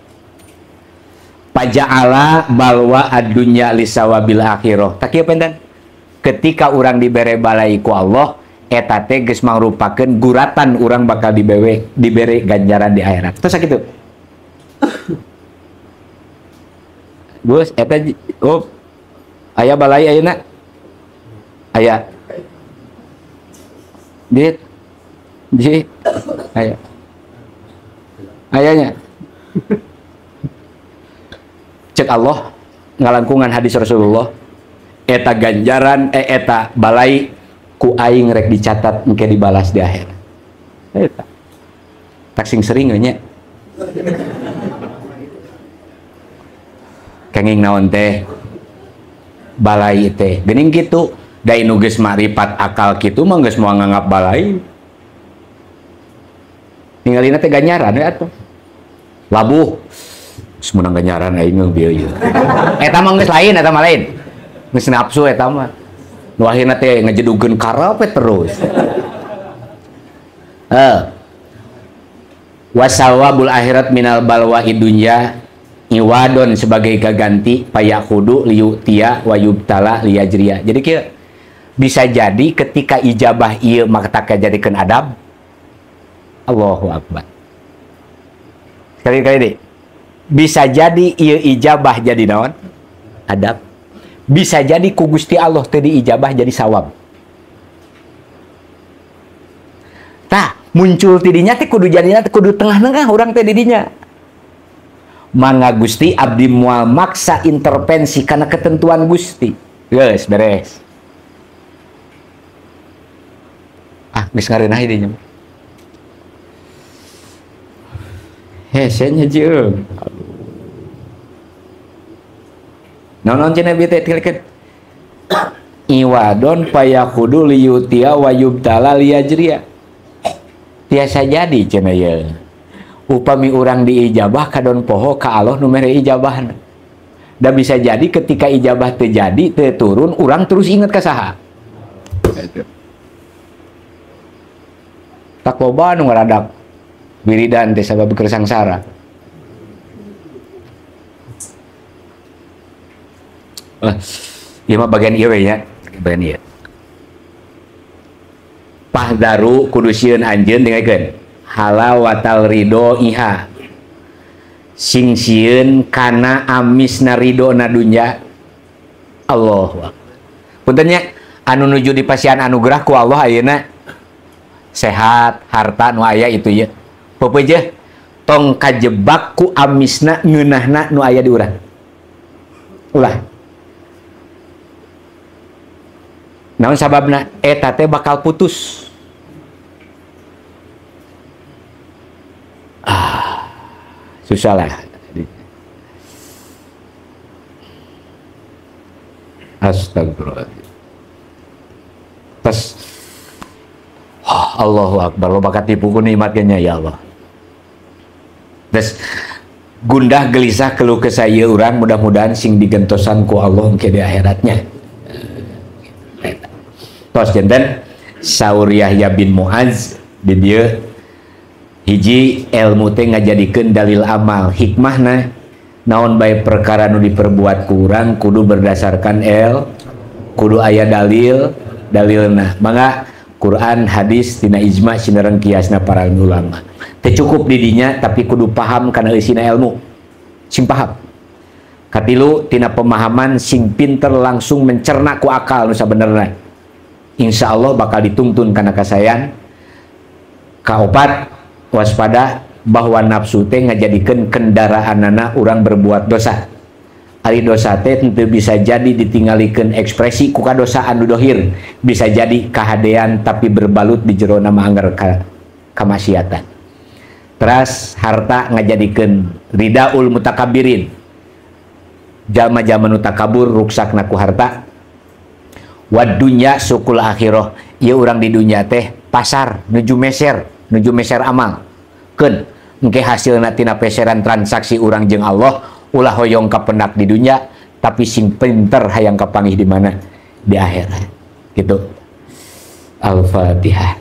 Paja'ala balwa ad-dunya lisawabil akhirah. Tak kieu penten. Ketika urang dibere balai ku Allah, eta teh geus mangrupakeun guratan urang bakal dibere ganjaran di akhirat. Tos sakitu. Gus, eta oh aya balai ayeuna? Aya. Dit. Ji. Aya. Ayanya. Cek Allah ngalangkungan hadis Rasulullah eta ganjaran eta balai ku aing rek dicatat engke dibalas di akhir. Eta. Tak sing sering we nya. Kenging naon teh? Balai teh. Geuning kitu, da nu geus maripat akal kitu mah geus moal nganggap balai. Ningalina teh ganjaran we atuh. Labuh. Geus meunang ganjaran aing bieu ieu. Eta mah geus lain, eta mah lain. Geus nafsu eta mah. Nu akhirna teh ngejedugeun karep terus. Wasawabul akhirat minal balwa dunya iwadon sebagai gaganti payakudu liyutia wayubtala liyajriya. Jadi kieu bisa jadi ketika ijabah ieu maka tak jadikeun adab. Allahu akbar. Sekali-kali deh. Bisa jadi ieu ijabah jadi naon? Adab. Bisa jadi ku Gusti Allah teh diijabah jadi sawab. Tah, muncul tidinya teh kudu jadinya teh kudu tengah-tengah urang teh didinya. Mangga Gusti abdi moal maksa intervensi karena ketentuan Gusti. Geus beres. Ah, geus ngareunah dinya. Hese nya jeung. Naon cenah bieu teh tilikeun. Iwadon payakudu liyutia wayubtala liyajriya. Tiasa jadi cenah ye. Upami urang diijabah kadon poho ka Allah nu mere ijabahna. Da bisa jadi ketika ijabah teu jadi teu turun urang terus inget ka saha. Tak loba nu ngaradak wiridan teh sabab keur sangsara. Ieu mah bagian ieu we nya, bagian ieu. Pahdaru kudu sieun anjeun dengarkeun. Halawatal ridho iha. Sing sieun kana amisna ridho na dunya. Allahu akbar. Punten nya anu nuju dipasihan anugerah ku Allah ayeuna sehat, harta nu aya itu ye. Pepeujeuh tong kajebak ku amisna ngeunahna nu aya di urang. Ulah. Naon sababna eta teh bakal putus. Ah, susah lah. Astagfirullahaladzim. Tes. Oh, Allahu Akbar, lo bakat tipu ku nikmat nya ya Allah. Terus gundah gelisah keluh kesah ieu urang mudah-mudahan sing digentosan ku Allah engke di akhiratnya. Tos janten saur Yahya bin Muaz di dieu hiji ilmu teh ngajadikeun dalil amal, hikmahna naon bae perkara nu diperbuat ku urang kudu berdasarkan kudu aya dalil dalilna. Mangga Quran, hadis, tina ijma sinareng kiasna para ulama. Teu cukup di dinya tapi kudu paham kana eusina ilmu. Sing paham. Katilu tina pemahaman sing pinter langsung mencerna ku akal nu sabenerna. Insya Allah bakal dituntun kana kasayan. Kaopat waspada bahwa nafsu teh ngajadikeun kendaraanana urang berbuat dosa. Ari dosa teh tentu bisa jadi ditinggalikeun ekspresi ku kadosaan nu dohir, bisa jadi kahadean tapi berbalut di jero nama angger kamaksiatan. Teras harta ngajadikeun ridaul mutakabirin. Jalma-jalma nu takabur ruksakna ku harta. Wad dunya sukul akhirah, ieu urang di dunya teh pasar nuju meser amal. Keun engke hasilna tina peseran transaksi urang jeung Allah ulah hoyong kapendak di dunia tapi sing pinter hayang kapanggih di mana di akhirat gitu. Al-Fatihah.